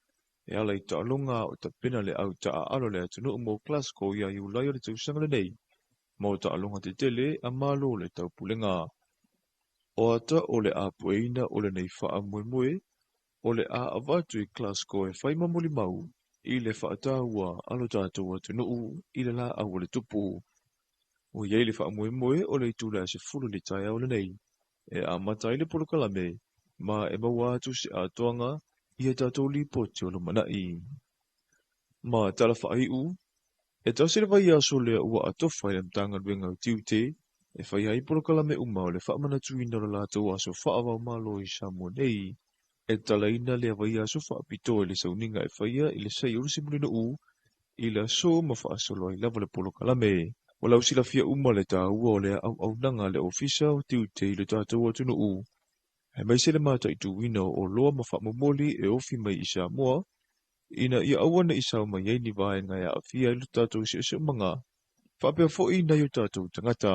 e ala i taaloga o tapena le au taaalo a le atunuu mo Glasgow ia Iulai o le tausaga lenei, ma o taaloga tetele a Malo o le Taupulega. O ata o le a pueina o lenei faamoemoe o le a avatu i Glasgow e fai ma molimau i le faataua a lo tatou atunuu i le laau o le tupu. Ua i ai le faamoemoe o le itula e 10 i le taeao lenei e amata ai le polokalame ma e maua atu se atoaga i a tatou lipoti o lumanai. Ma tala faaiu, e tasi le vaiaso lea ua atofa i le Matagaluega o Tiute e faia ai polokalame uma o le faamanatuina o le latou aso faava-o-Malo i Samoa nei. E talaina lea vaiaso faapitoa i le sauniga e faia i le sai o le Simulinuu i le aso ma faasolo ai lava le polokalame. Ua lausilafia uma le taua o lea auaunaga a le Ofisa o Tiute i lo tatou atunuu, aemaise le mataituina o oloa ma faamomoli e ofi mai i Samoa, ina ia aua ne i sao mai ai ni vaega e aafia ai lo tatou siosiomaga, faapea foi nai o tatou tagata.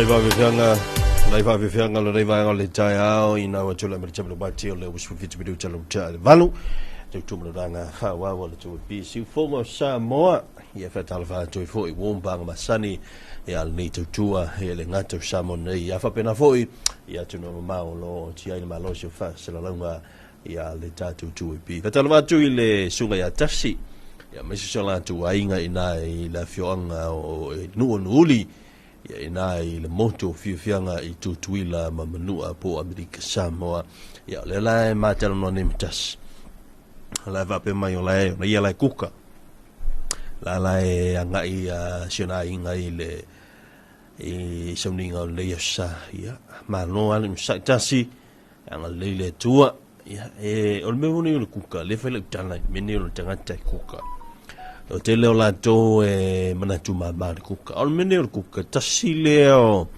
Lai faafeafeaga lenei vaega o le taeao ina ua tulai mai le tamalou o le 17 minute le tea le 8 tautumalolaga faaauau a le 2AP Siufogo o Samoa. Ia faatalofa atu ai foi ua umapaga masani ia lenei tautua ia le gata o Samoa nei ia faapena foi ia atunuu mamao o lo o tiai le malosi o faasalalauga ia le tatou 2AP. Faatalofa atu i le susuga ia Tasi ia aemaise si o latou aiga i ina i le afioaga o Nuuanuuli ia ina i le motu o fiafiaga i Tutuila ma Manua po o Amerika Samoa. Ia o lea la e matalanoa nei ma Tasi. O la e faapea mai o la e ona ia la e kuka. La la e agai si ona aiga i le i sauniga o lenei aso sa. Ia, malo lava le onosai Tasi, agalelei le Atua. Ia, e, o le mea foi lenei o le kuka, lea e fai lau tala i le mea lenei o le tagata e kuka. O le tele o latou e manatu mama i le kuka. O le mea lenei o le kuka, tasi lea o,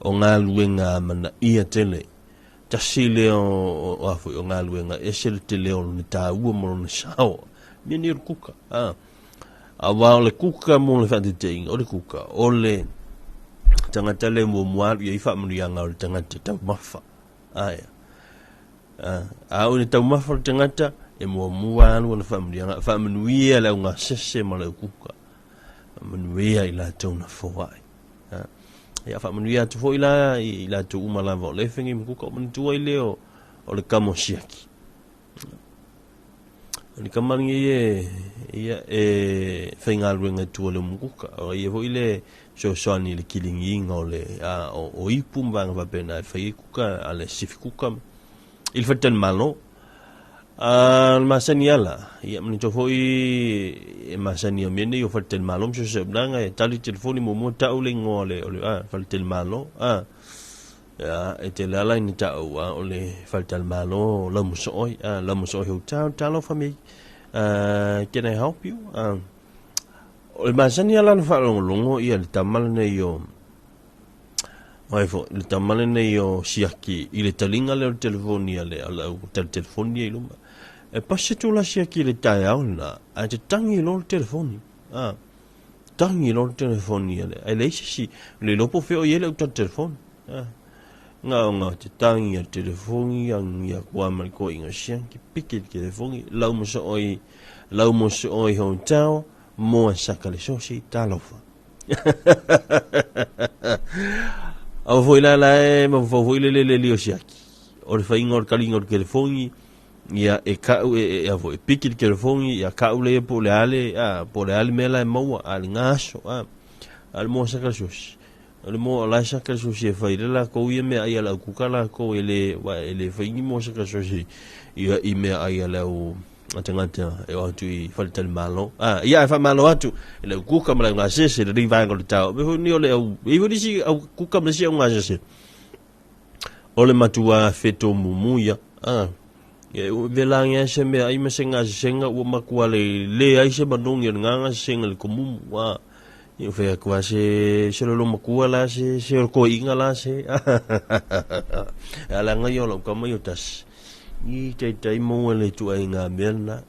o galuega amanaia tele. Tasi lea o, o, a foi, o galuega ese le tele o lona taua ma lona sao. Mea nei o le kuka. A. Aua o le kuka mo le faataitaiga, o le kuka, o le tagata lea muamua alu i ai faamanuiaga o le tagata taumafa. Aia. A, a oo ina taumafa le tagata, e muamua alu ana faamanuiaga, faamanuia le augasese ma le aukuka. Faamanuia i latou na foai. A, ia faamanuia atu foi la i latou uma lava o le fengi ma kuka o manatua ai lea o, o le kamo siaki. O le kama lenei e, ia, e faigaluega i tua o le umukuka. O ia foi le fesoasoani i le kiligiina o le, a, o, o ipu ma vaega faapena e fai ai kuka a le sifi kuka i le faletalimalo. A, o le masani ala, ia manatua foi e masani o mea nei o faletalimalo ma so o se auaunaga e tali telefoni muamua tau le igoa o le, o le a, faletalimalo, a. Ia, e tele lava la ina tau a, o le faletalimalo Laumasooi, a, Laumasooi Hotel, talofa mei, can I help you? A, o le masani lava la ona faalogologo ia le tama lenei o, ai foi, le tama lenei o Siaki i le taliga lea o le telefoni a le, a le au tali telefoni ia i luma. E pasi atu la Siaki i le taeao lena, ae tatagi loa le telefoni. A, tagi loa le telefoni a le, ae leai se isi, le iloa po o fea o i ai le au tali telefoni. A, ngaonga tatagi a le telefoni, agi aku lava ma le toeaina o Siaki, piki le telefoni, lau mosooi, lau mosooi hotel, moa saka le sosi, talofa. Aua foi la la e mafaufau foi le lele li o Siaki. O le faiga o le taliga o le telefoni, ia e kau e, e, a foi, e piki le telefoni, ia kau le ia po o le a le, a, po o le a le mea la e maua, a le gaso, a, a le moa saka le sosi. O le moa o la e saka le sosi e fai le lakou ia meaai a le au kuka lakou e le, wa e le fai ni moa saka le sosi ia i meaai a le au a tagata e o atu i faletalimalo. A, ia e faamalo atu i le au kuka ma le au gasese lenei vaega o le tao. Mea foi lenei o le au, e i ai foi nisi au kuka ma nisi au gasese o le matua feto mumu ia. A, ia e vela agi ai se meaai ma se gasesega ua matua le leai se manogi o lena gasesega i le tomumu. A, ia ua fai atu lava se se lolo matua la se se o le toeaina la se. A leaga ia o lau tama ia o tasi. I taitai maua le ituaiga mea lena.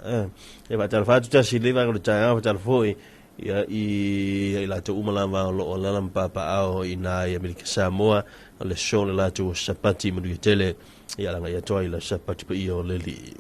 E faatalofa atu tasi i lenei vaega o le taeao, faatalofa foi ia i ia i latou uma lava o lo o alaala ma papaaao i ina i Amerika Samoa, o le aso le latou Sapati manuia tele, ia alaga atu ai i le Sapati paia o le Alii.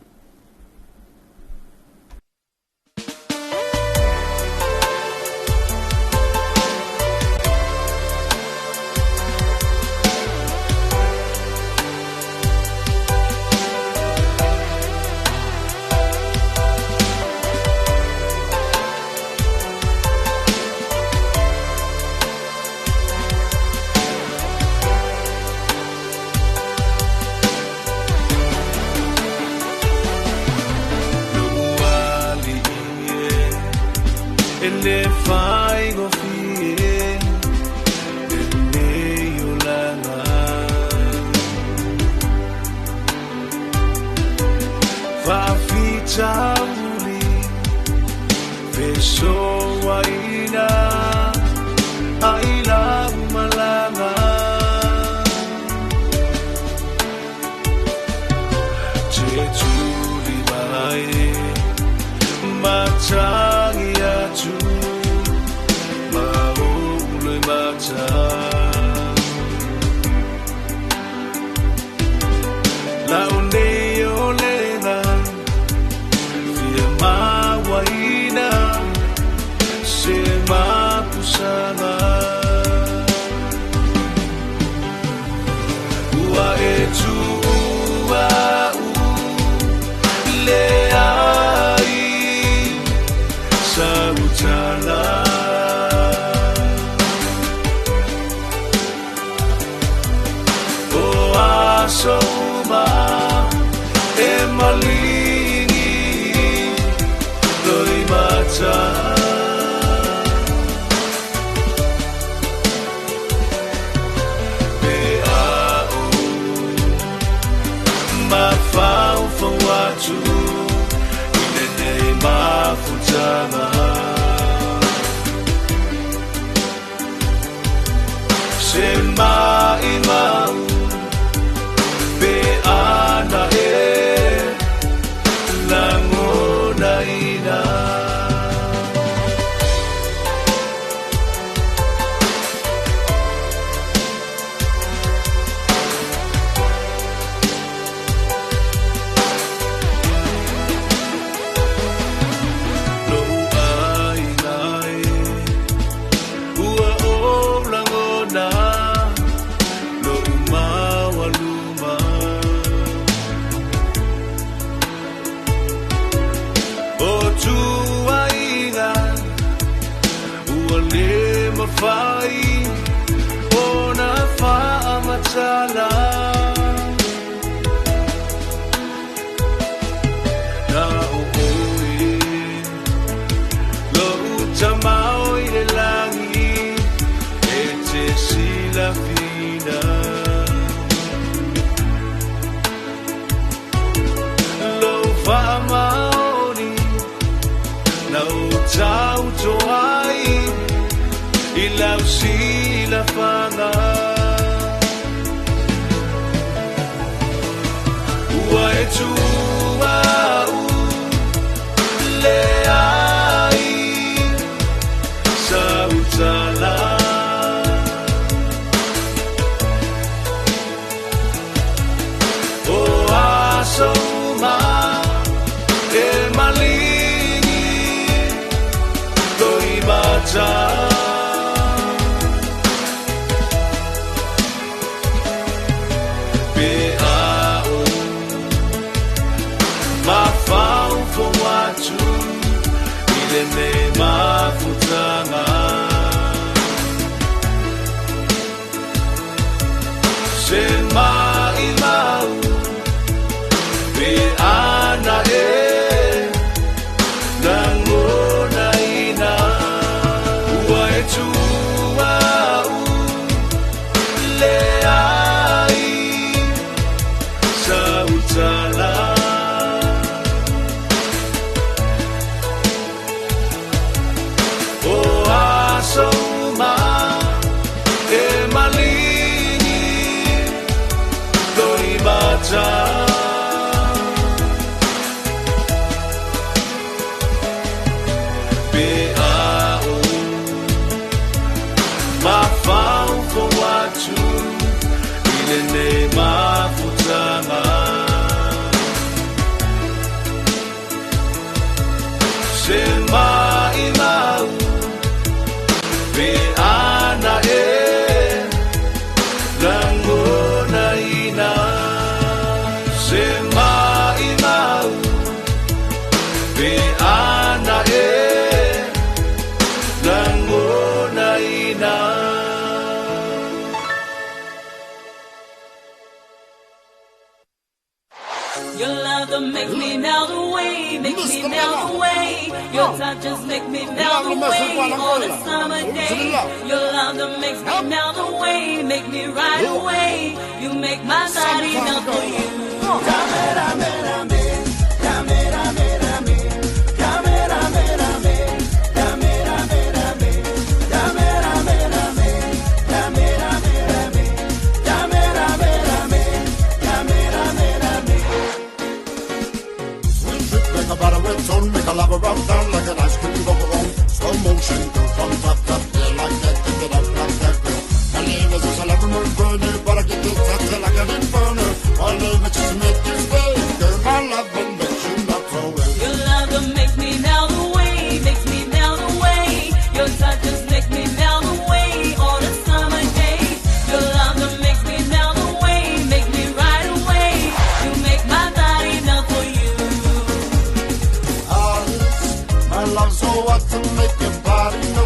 mafutanga Se mai mau pe ana e langona ina. Mawhai o na whaamatala Na o oe Lo utamao i le langi E te silafina Lo whaamaoni Na o tautoai I lau silafanga Ua e tua u le ai Sautala O aso ma e malingi Toi mata Ne mafutanga Se mai mau Pe ana e Langona ina Ua e tua u Le ai Sautala Soma e malingi Toi mata Pe ao Mawhau fo atu I le ne mafutanga Se mai mau Pe ana e langona ina Se mai mau Pe ana e langona ina. Your love that makes me melt away, makes me melt away. Your touch just make me melt away on a summer day. Your love that makes me melt away, make me right away. You make my body melt for you. Make a lover rub down like an ice cream bubble. Slow motion, go from top to here like that, take it up like that, girl. My name is a celebrity burner, but I get this touch like an inferno. All of it just make you stay, girl. My love will make you not away. Your love that makes me melt away, makes me melt away. Your touch just makes me melt away on a summer day. Your love that makes me melt away, make me right away. You make my body melt for you. My love's so hot to make your body melt.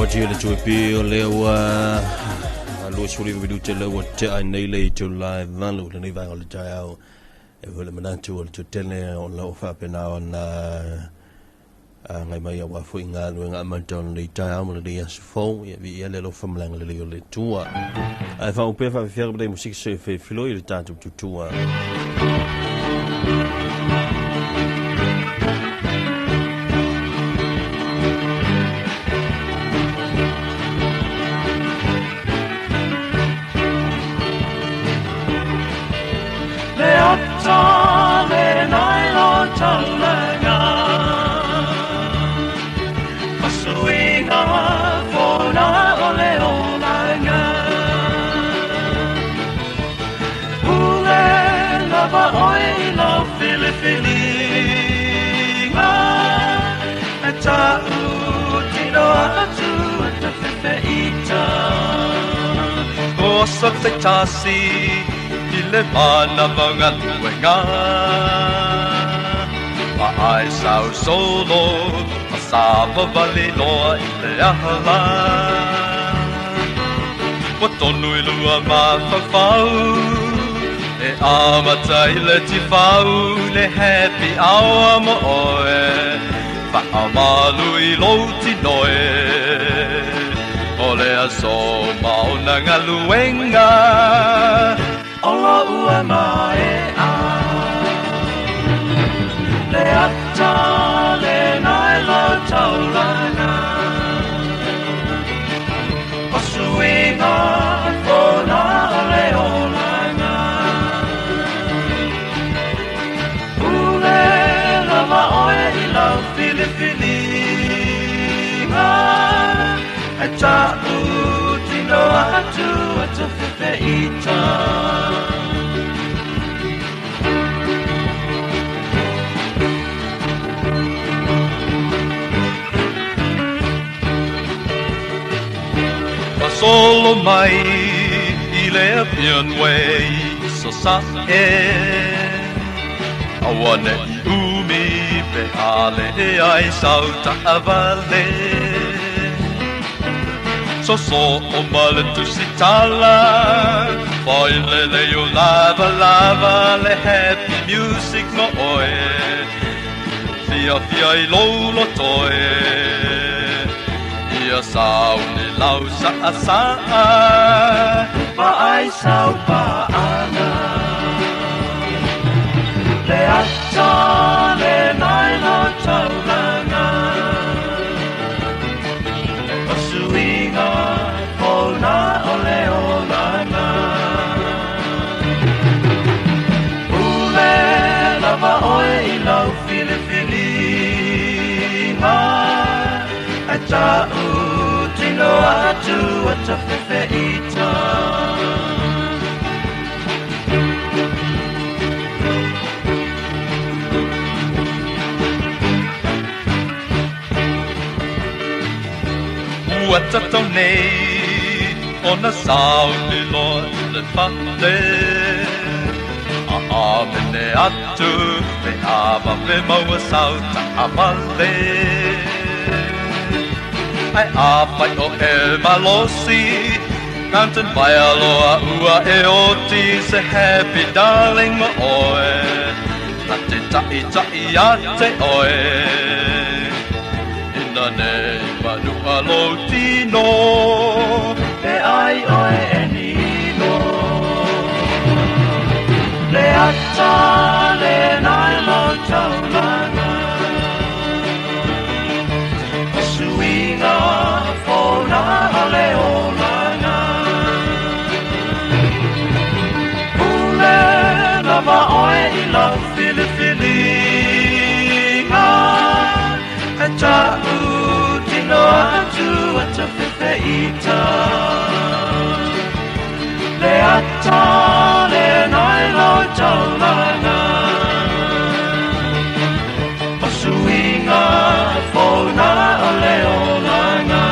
Atu le tui pi o le ua lua suli minute le ua te ai nei le i live valu le nei vanga o le taeao e vole manatu o le tutele o lau whaapena o na ngai mai aua foi galuega amata o lenei taeao ma lenei aso fou ia viia le alofa ma le agalelei o le Atua ae faaupea faafefea ma musiki se feifiloi le tatou tutua. Le ata le nai lo taulaga Pasuiga fona o le olaga Ule lava oe i lau filifiliga E ta'u tino atu e te fefeita O sa te tasi i le mana maungaluega Ma ai sau solo ma sa vavali loa i le ahala Ua tonu i lua mafaufau e amata i le tifau le happy hour mo oe Faamalu i lou tinoe o le aso maona galuega O lo ua mae a Le ata le nai lo taulaga O suiga fona o le olaga Ule lava oe i lau filifiliga E ta'u tino atu e te fefeita. Solo mai i le apian way so sa e Aua ne i umi pe ale e ai sau ta'avale So so o male tusitala Fai le le o lava lava le happy music mo oe Fia fia i lolo toe Ia sau ni lau sa sa Ma ai sau pa ana Le ata le nai lo taulaga O suiga fona o le olaga Ule lava oe i lau filifiliga E ta'u tino atu e te fefeita. Ua tatau nei ona sau ni loa i le fale A amene atu pe ava pe maua sau ta'avale Ai a pai o e malosi Mountain vai aloa ua e oti se happy darling mo oe Na te ta'i ta'i a te oe Ina nei manu alo tino Pe ai oe e nino Le ata le nai lo taulaga O suiga fona o le olaga Ule lava oe i lau filifiliga E ta'u tino atu e te fefeita Le ata le nai lo taulaga O suiga fona o le olaga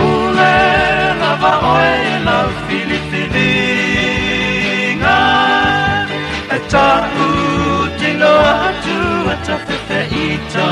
Ule lava oe i lau filifiliga E ta'u tino atu e te fefeita.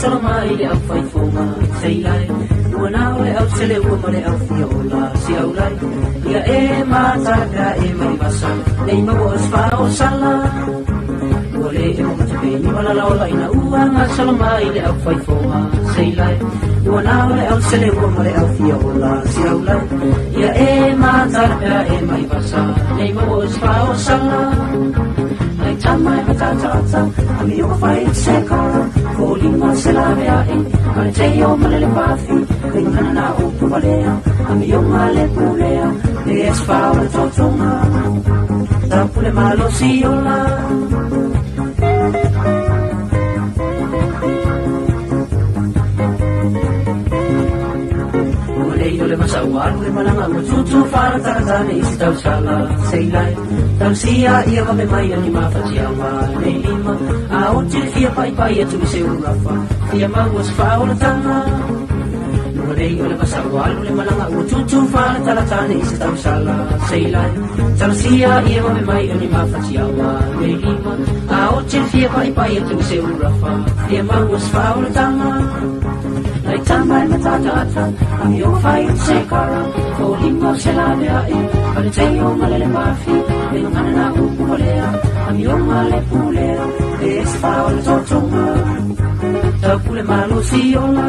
gasolo mai le au faifoga seilai ua na o le au sele ua ma le au fia ola si aulai ia e matala e mai vasa nei maua o se faaosala ua lē e mamatape ni malala ola ina ua gasolo mai le au faifoga seilai ua na o le au sele ua ma le au fia ola si aulai ia e matala e mai vasa nei maua o se faaosala Nei tama e matata ata, ami o ka whai se kara, ko lima se la mea e, ma le te o ma le le pafi, kai ngana na o pumalea, ami o ma le pulea, le es fa o le totonga, tapu le malo si ola. Ua lei o le masa ua alu le malanga ua tutu whara taratane i se tausala seilai tausia ia vape mai ani mawhatiawa nei lima a o te fia pai pai atu i se urafa fia maua se whaolatanga Ua lei o le masa ua alu le malanga ua tutu whara taratane i se tausala seilai tausia ia vape mai ani mawhatiawa nei lima a o te fia pai pai atu i se urafa fia maua se whaolatanga Nei tama e matata ata, ami o whai o se kara, ko lima o se la mea e, ma le tei o ma le le mafi, e ngana na upu walea, ami o ma le pulea, e se wha o le totonga, tau pule malo si ola.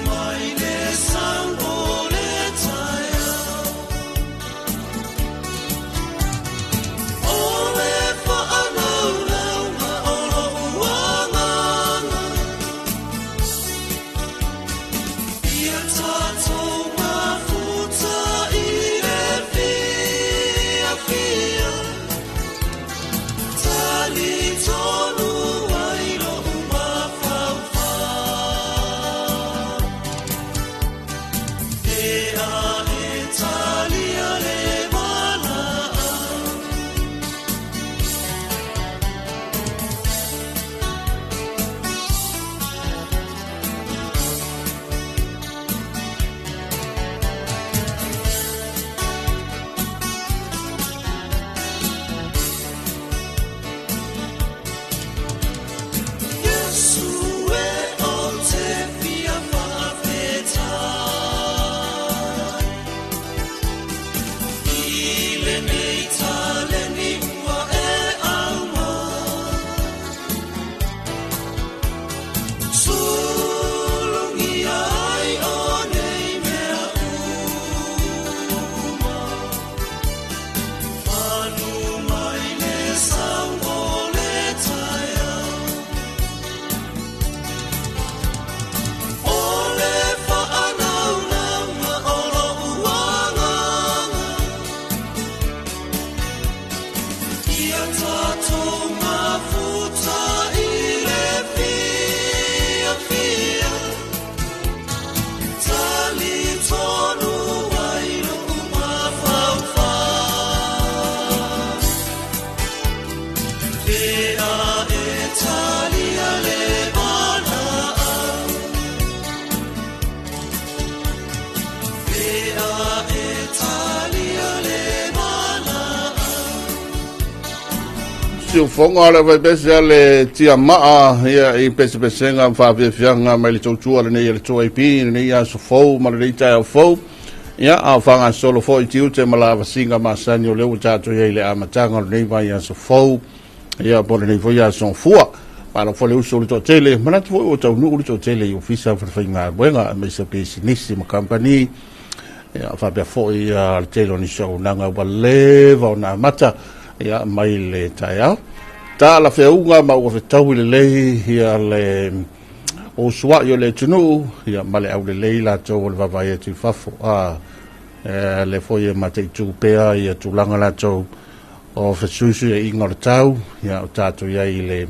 Mai le sau o le taeao. O le faanaunauga o lou agaga, ia tatou mafuta i le fiafia, talitonu ai lou mafaufau. E a e talia le valaau. Iesu e o te fia faafetai, i lenei taleni ua e aumai. Sulugia ai o nei mea uma, manu mai le sau o le taeao. O le faanaunauga o lou agaga, ia tatou mafuta i le fiafia, talitonu ai lou mafaufau. E a e talia le valaau. E a e talia le valaau. Siufoga o le faipese a le tiamaa ia i pesepesega ma faafiafiaga mai le tautua lenei a le 2AP lenei aso fou ma lenei taeao fou. Ia, a o faagasolo foi tiute ma lavasiga masani o lea ua tatou i ai i le amataga o lenei vaiaso fou, ia po o lenei foi aso fua. Malo foi le uso o le toatele, manatu foi ua taunuu le toatele i ofisa falefaigaluega aemaise pisinisi ma kamupani. Ia, faapea foi le tele o nisi o auaunaga ua leva ona amata ia mai le taeao. Talafeauga ma ua fetaui lelei ia le usuai o le atunuu ia ma le aulelei latou o le vaavaai atu i fafo. Le foi e mataitu pea ia tulaga latou o fesuisuiaiga o le tau, ia o tatou i ai i le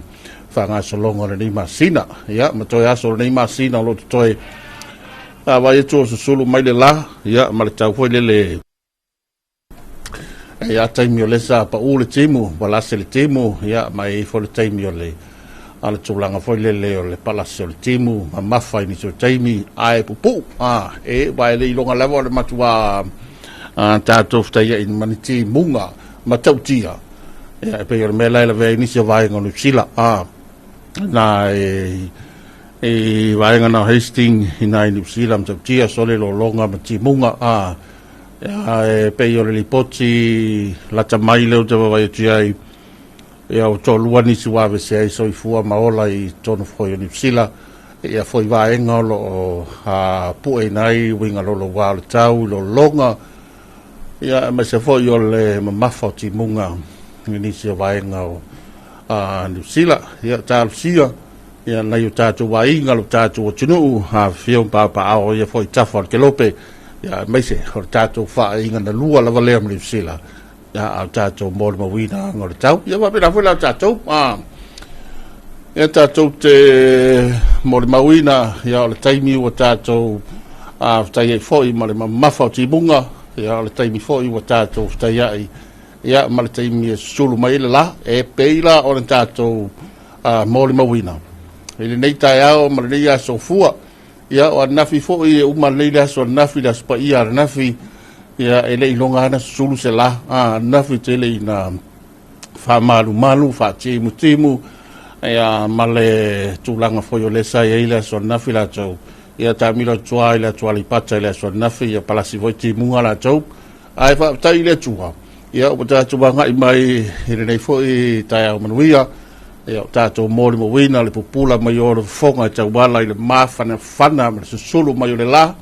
faagasologa o lenei masina. Ia, ma toe aso o lenei masina o lo o totoe, vaai atu o susulu mai le la, ia ma le tau foi lele ia taimi o lesa pau le timu, palase le timu, ia ma e ifo le taimi o le a le tulaga foi lele o le palase o le timu, mamafa i nisi o taimi, ae pupuu, e vae le iloga lava o le matua tatou fetaiai ma ni timuga matautia. Ia, e pei o le mea la e lavea i nisi o vaega o Niu Sila, na e i vaega na o Hastings i nai Niu Sila matautia sole lologa ma timuga, ia, e pei o le lipoti lata mai leo te vaavaai atu i ai, ia ua toalua nisi ua avesea ai soifua ma ola i totonu foi o Niu Sila, ia foi vaega o loo pueina ai uiga lolouā o le tau i lologa, ia aemaise foi o le mamafa o timuga i nisi o vaega o Niu Sila. Ia talosia ia nai o tatou aiga, lo tatou atunuu, afifio ma papaaao ia foi tafa o le kelope, ia aemaise o le tatou faaiga na lua lava lea ma Niu Sila, ia a o tatou molimauina aga o le tau. Ia faapena foi la tatou, ia tatou te molimauina ia o le taimi ua tatou fetaiai foi ma le mamafa o timuga, ia o le taimi foi ua tatou fetaiai ia ma le taimi e susulu mai ai le la, e pei la o le tatou molimauina i lenei taeao ma lenei aso fua. Ia o ananafi foi e uma lelei le aso ananafi, le aso paia ananafi, ia e le iloga ana susulu se la, ananafi tele ina faamalumalu, faatimutimu, ia ma le tulaga foi o lea sa i ai le aso ananafi latou, ia taamilo atu lava i le atu Aleipata i le aso ananafi, ia palasi foi timuga latou, ae faafetai i le Atua, ia ua tatou agai mai i lenei foi taeao manuia. Ia o tātou molimauina le pupula mai o le fofoga e tauala i le mafanafana ma le susulu mai o le la.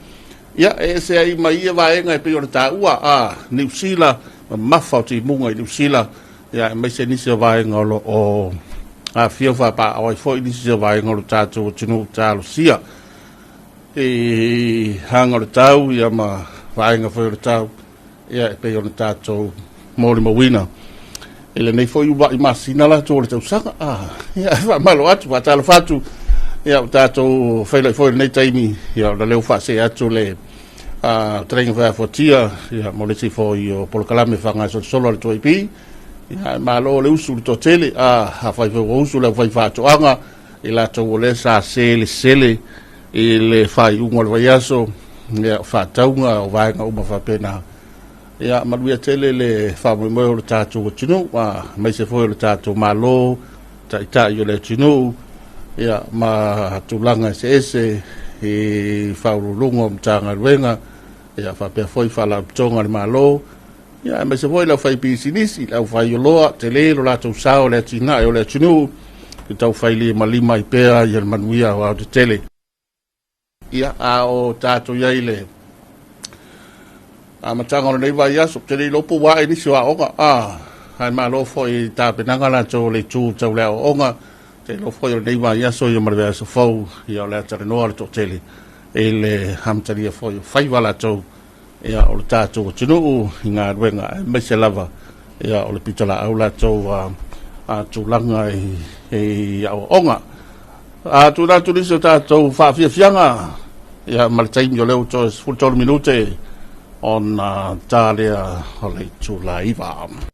Ia e ese ai ma ia vaega e pei ona taua a Niu Sila, mamafa o timuga i Niu Sila, ia aemaise nisi o vaega o lo o afifio faapaaao ai foi nisi o vaega o le tatou atunuu talosia i aga o le tau, ia ma vaega foi o le tau, ia e pei ona tatou molimauina i lenei foi uluai masina latou o le tausaga. Ia e faamalo atu, faatalofa atu, ia ua tatou feiloai foi i lenei taimi, ia ona lea ua faasee atu le fetalaiga faiafuatia, ia mo le isi foi o polokalame faagasolosolo a le 2AP. Ia malo le usu i le toatele, afai foi ua usu le aufai faatoaga, i latou o lea sa selesele i le faaiuga o le vaiaso, ia o faatauga o vaega uma faapena. Ia manuia tele le faamoemoe o le tatou atunuu, aemaise foi o le tatou Malo, taitai o le atunuu, ia ma tulaga eseese i faauluuluga o Matagaluega, ia faapea foi faalapotopotoga a le Malo, ia aemaise foi le aufaipisinisi, le aufaioloa, tele lo latou sao i le atinae o le atunuu, e tau failimalima ai pea ia le manuia aoaotetele. Ia, a o tatou i ai i le amataga o lenei vaiaso, ou te le iloa po ua ae nisi o aoga, ae malo foi i tapenaga latou o le itu tau le aoaoga. Ou te iloa foi o lenei vaiaso ia ma le vaiaso fou, ia o le a talanoa le toatele i le amatalia foi o faiva latou, ia o le tatou atunuu i galuega, aemaise lava ia o le pitolaau latou a tulaga i aoaoga. A tuuina atu nisi o tatou faafiafiaga, ia ma le taimi o lea ua toe 13 minute ona ta lea o le itula 9.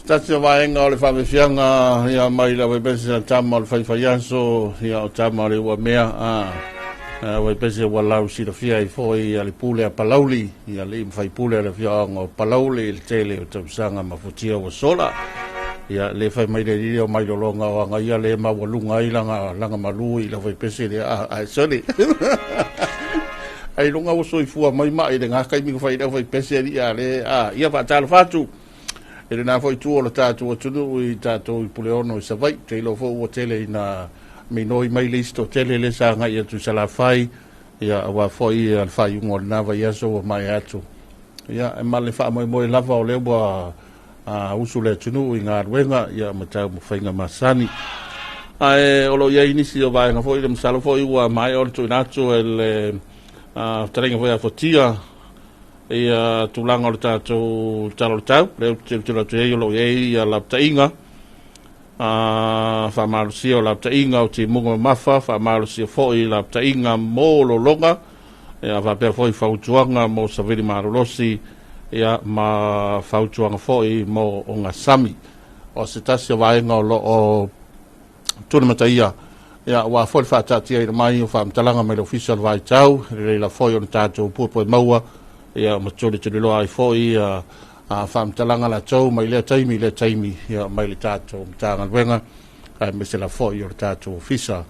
Tasi o vaenga o le whawefianga ia mai la waipese sa tama o le whaiwhaiaso ia o tama o le ua mea a waipese ua lau silafia i foi a le pule a Palauli ia le imwhai pule a le fiaonga o Palauli le tele o tausanga mafutia ua sola ia le whai mai le lile o mai lolonga o anga ia le mawalunga i langa malu i la waipese le a sorry ai lunga o soifua mai mai le ngā kai minga whai le waipese ia le a ia whaatalo whatu e le nā foi tua o le tātou atunu i tātou i Puleono i Savai, te ilo fo ua tele i nā minoi mai le isto tele le sa ngai atu salafai, ia awa foi a le whai ungo le nā vai aso ua mai atu. Ia e male wha moi moi lava o le ua usu le atunu i ngā ruenga, ia matau mwhainga masani. Ae olo ia inisi o vaenga foi le masalo foi ua mai o le tuinatu e le tarenga foi a fotia, ia tulaga o le tātou tala o le tau, le telo atu ei o lo ei ia laptainga, whaamalusia o laptainga o timunga mafa, whaamalusia foi laptainga mō lolonga, ia whapea foi whautuanga mō Savili Marolosi, ia ma whautuanga foi mō o ngā sami. O se tasi o vaenga o lo o tuna mataia, ia wā foi le whaatatia i le mai o whaamtalanga mai le ofisa o le vaitau, le leila foi o le tātou puepue maua, ia matuli tuli loa ai foi a whaamtalanga la tau mai lea taimi ia mai le tātou mtāngaluenga ai mese la foi o le tātou ofisa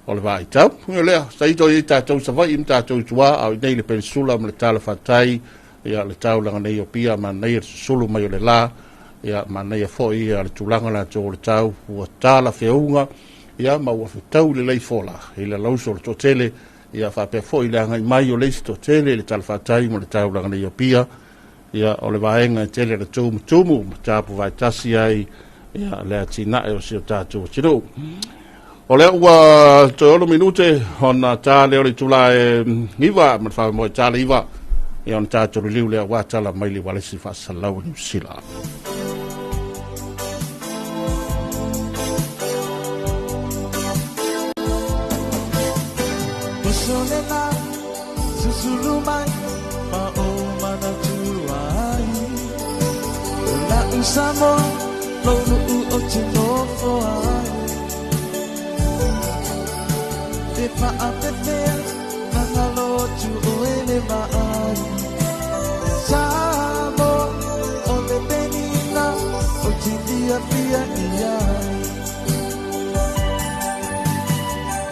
o le vaitau. Ia lea, saito i tātou savai i tātou tua au i nei le pensula ma le tala whatai ia le taulanga nei o pia ma nei le susulu mai o le la ia ma nei foi ia le tulaga la tau o le tau ua tala feunga ia ma ua fetau le leifola i le lauso o le totele ia whapea foi le angai mai o leisi to tele le talawhatai mo le taulanga nei o pia ia o le vaenga e tele le tumu tumu ma tāpu vaitasi ai ia le atinae o si o tātou o tino. O lea ua toe 6 minute ona tā leo le tula e iwa ma le whamoe tā le iwa ia ona tātou liliu lea wā tala mai le walesi whaasalau Niu Sila. Usolela susulu mai ma o mana tuai la usamo lo lu o te nofo ai te pa a te te nanga lo tu o ele mai samo o le penina o te dia fia ia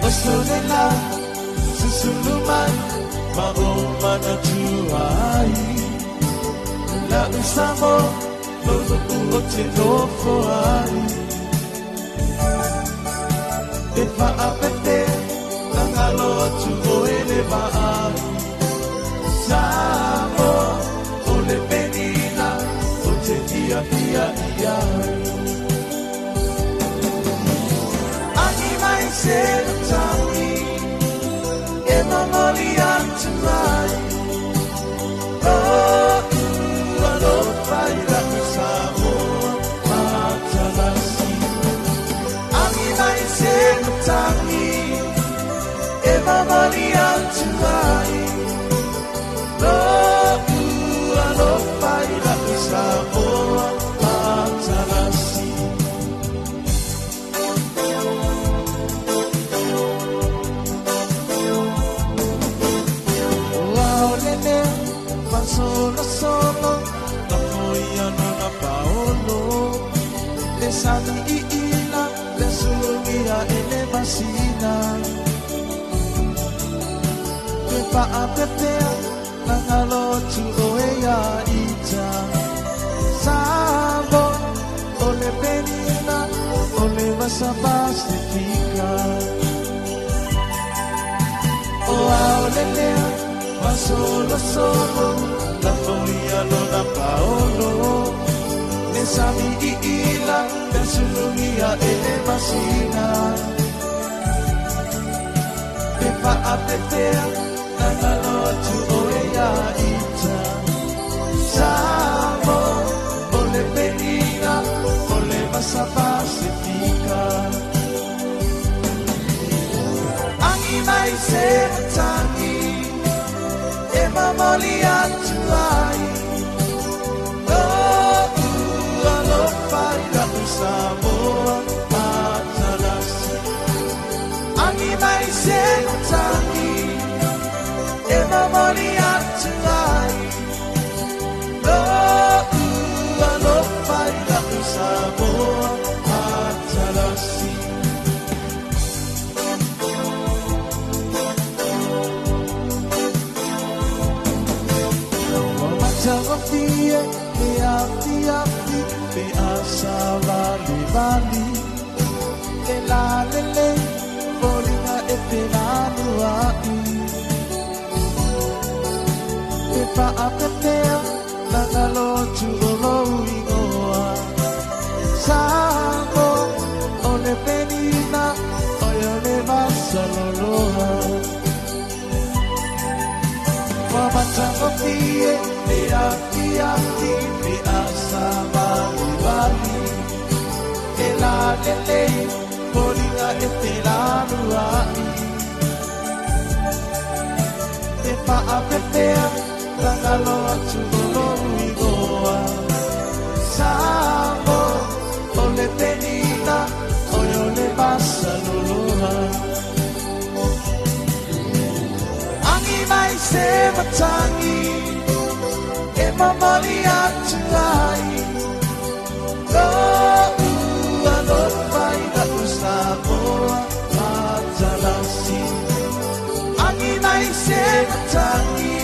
Usolela susulu mai ma o mana tuai la usamo lo lu o te nofo ai te fa a pete nanga lo tu o ele mai samo o le penina o te dia fia ia ani mai se tami e mamoli atu ai oh alofa i la Samoa matalasi ani mai se tami e mamoli atu ai oh alofa i la Samoa matalasi. Solo, solo, la foia non a Paolo. Le sani i ila, le sulugia e le masina. Te pa a pepea, nanga lo tu o e ia ita. Sabo, o le penina, o le vasa pasifika. O a o le lea, ma solo, solo, la foia lona Paolo. Le sami i ila, le sulugia e le masina. Te pa a pepea, nanga lo tu o e ia ita. Samo, o le penina, o le vasa pasifika. Angi mai se tangi, e mamoli atu ai. Oh, alofa Samoa matalasi. Angi mai se matangi e momoli atu ai Lo'u alofa i la'u Samoa matalasi. Ua matagofie le afiafi pe asa valivali Le lalelei foliga e felanua'i Pe faapepea lagalo atu o lou igoa Samoa o le penina oe o le masaloloa Ua matagofie le afiafi pe asa valivali Le lalelei foliga e felanua'i Pe faapepea lagalo atu o lou igoa Samoa o le penina oe o le masaloloa Angi mai se matangi e momoli atu ai Lo'u alofa i la'u Samoa matalasi. Angi mai se matangi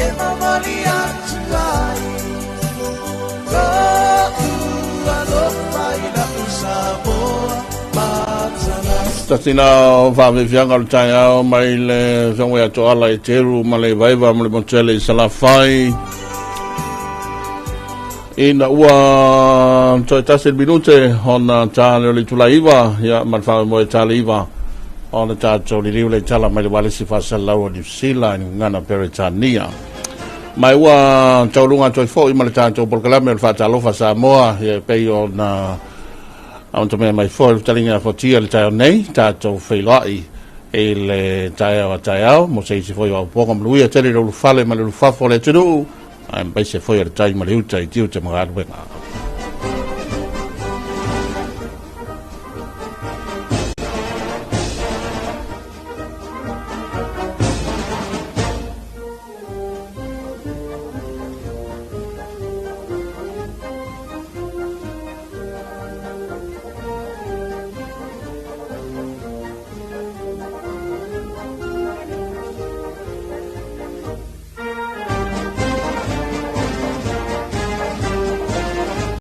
e momoli atu ai Lo'u alofa i la'u Samoa matalasi. Tasina o whaawefianga o le taeao mai le whango ia toala i teru ma le vaiva ma le motele i Salafai. Ina ua toe tasi le minute ona tā le o le itula iva, ia ma le whaawemoe tā le iva ona tātou liliu le tala mai le walesi whaasalau o New Zealand ngana Peretania. Mai ua taulunga toi foi ma le tātou polokalame o le whaatalofa Samoa, ia pei o na aonta mea mai foi le talinga fotia le taeao nei, tātou wheiloai e le taeao a taeao, mo se isi foi o auponga manuia tele le ulufale ma le ulufafo o le atunuu, ae mbaise foi o le tai ma le uta i tiute ma galuega.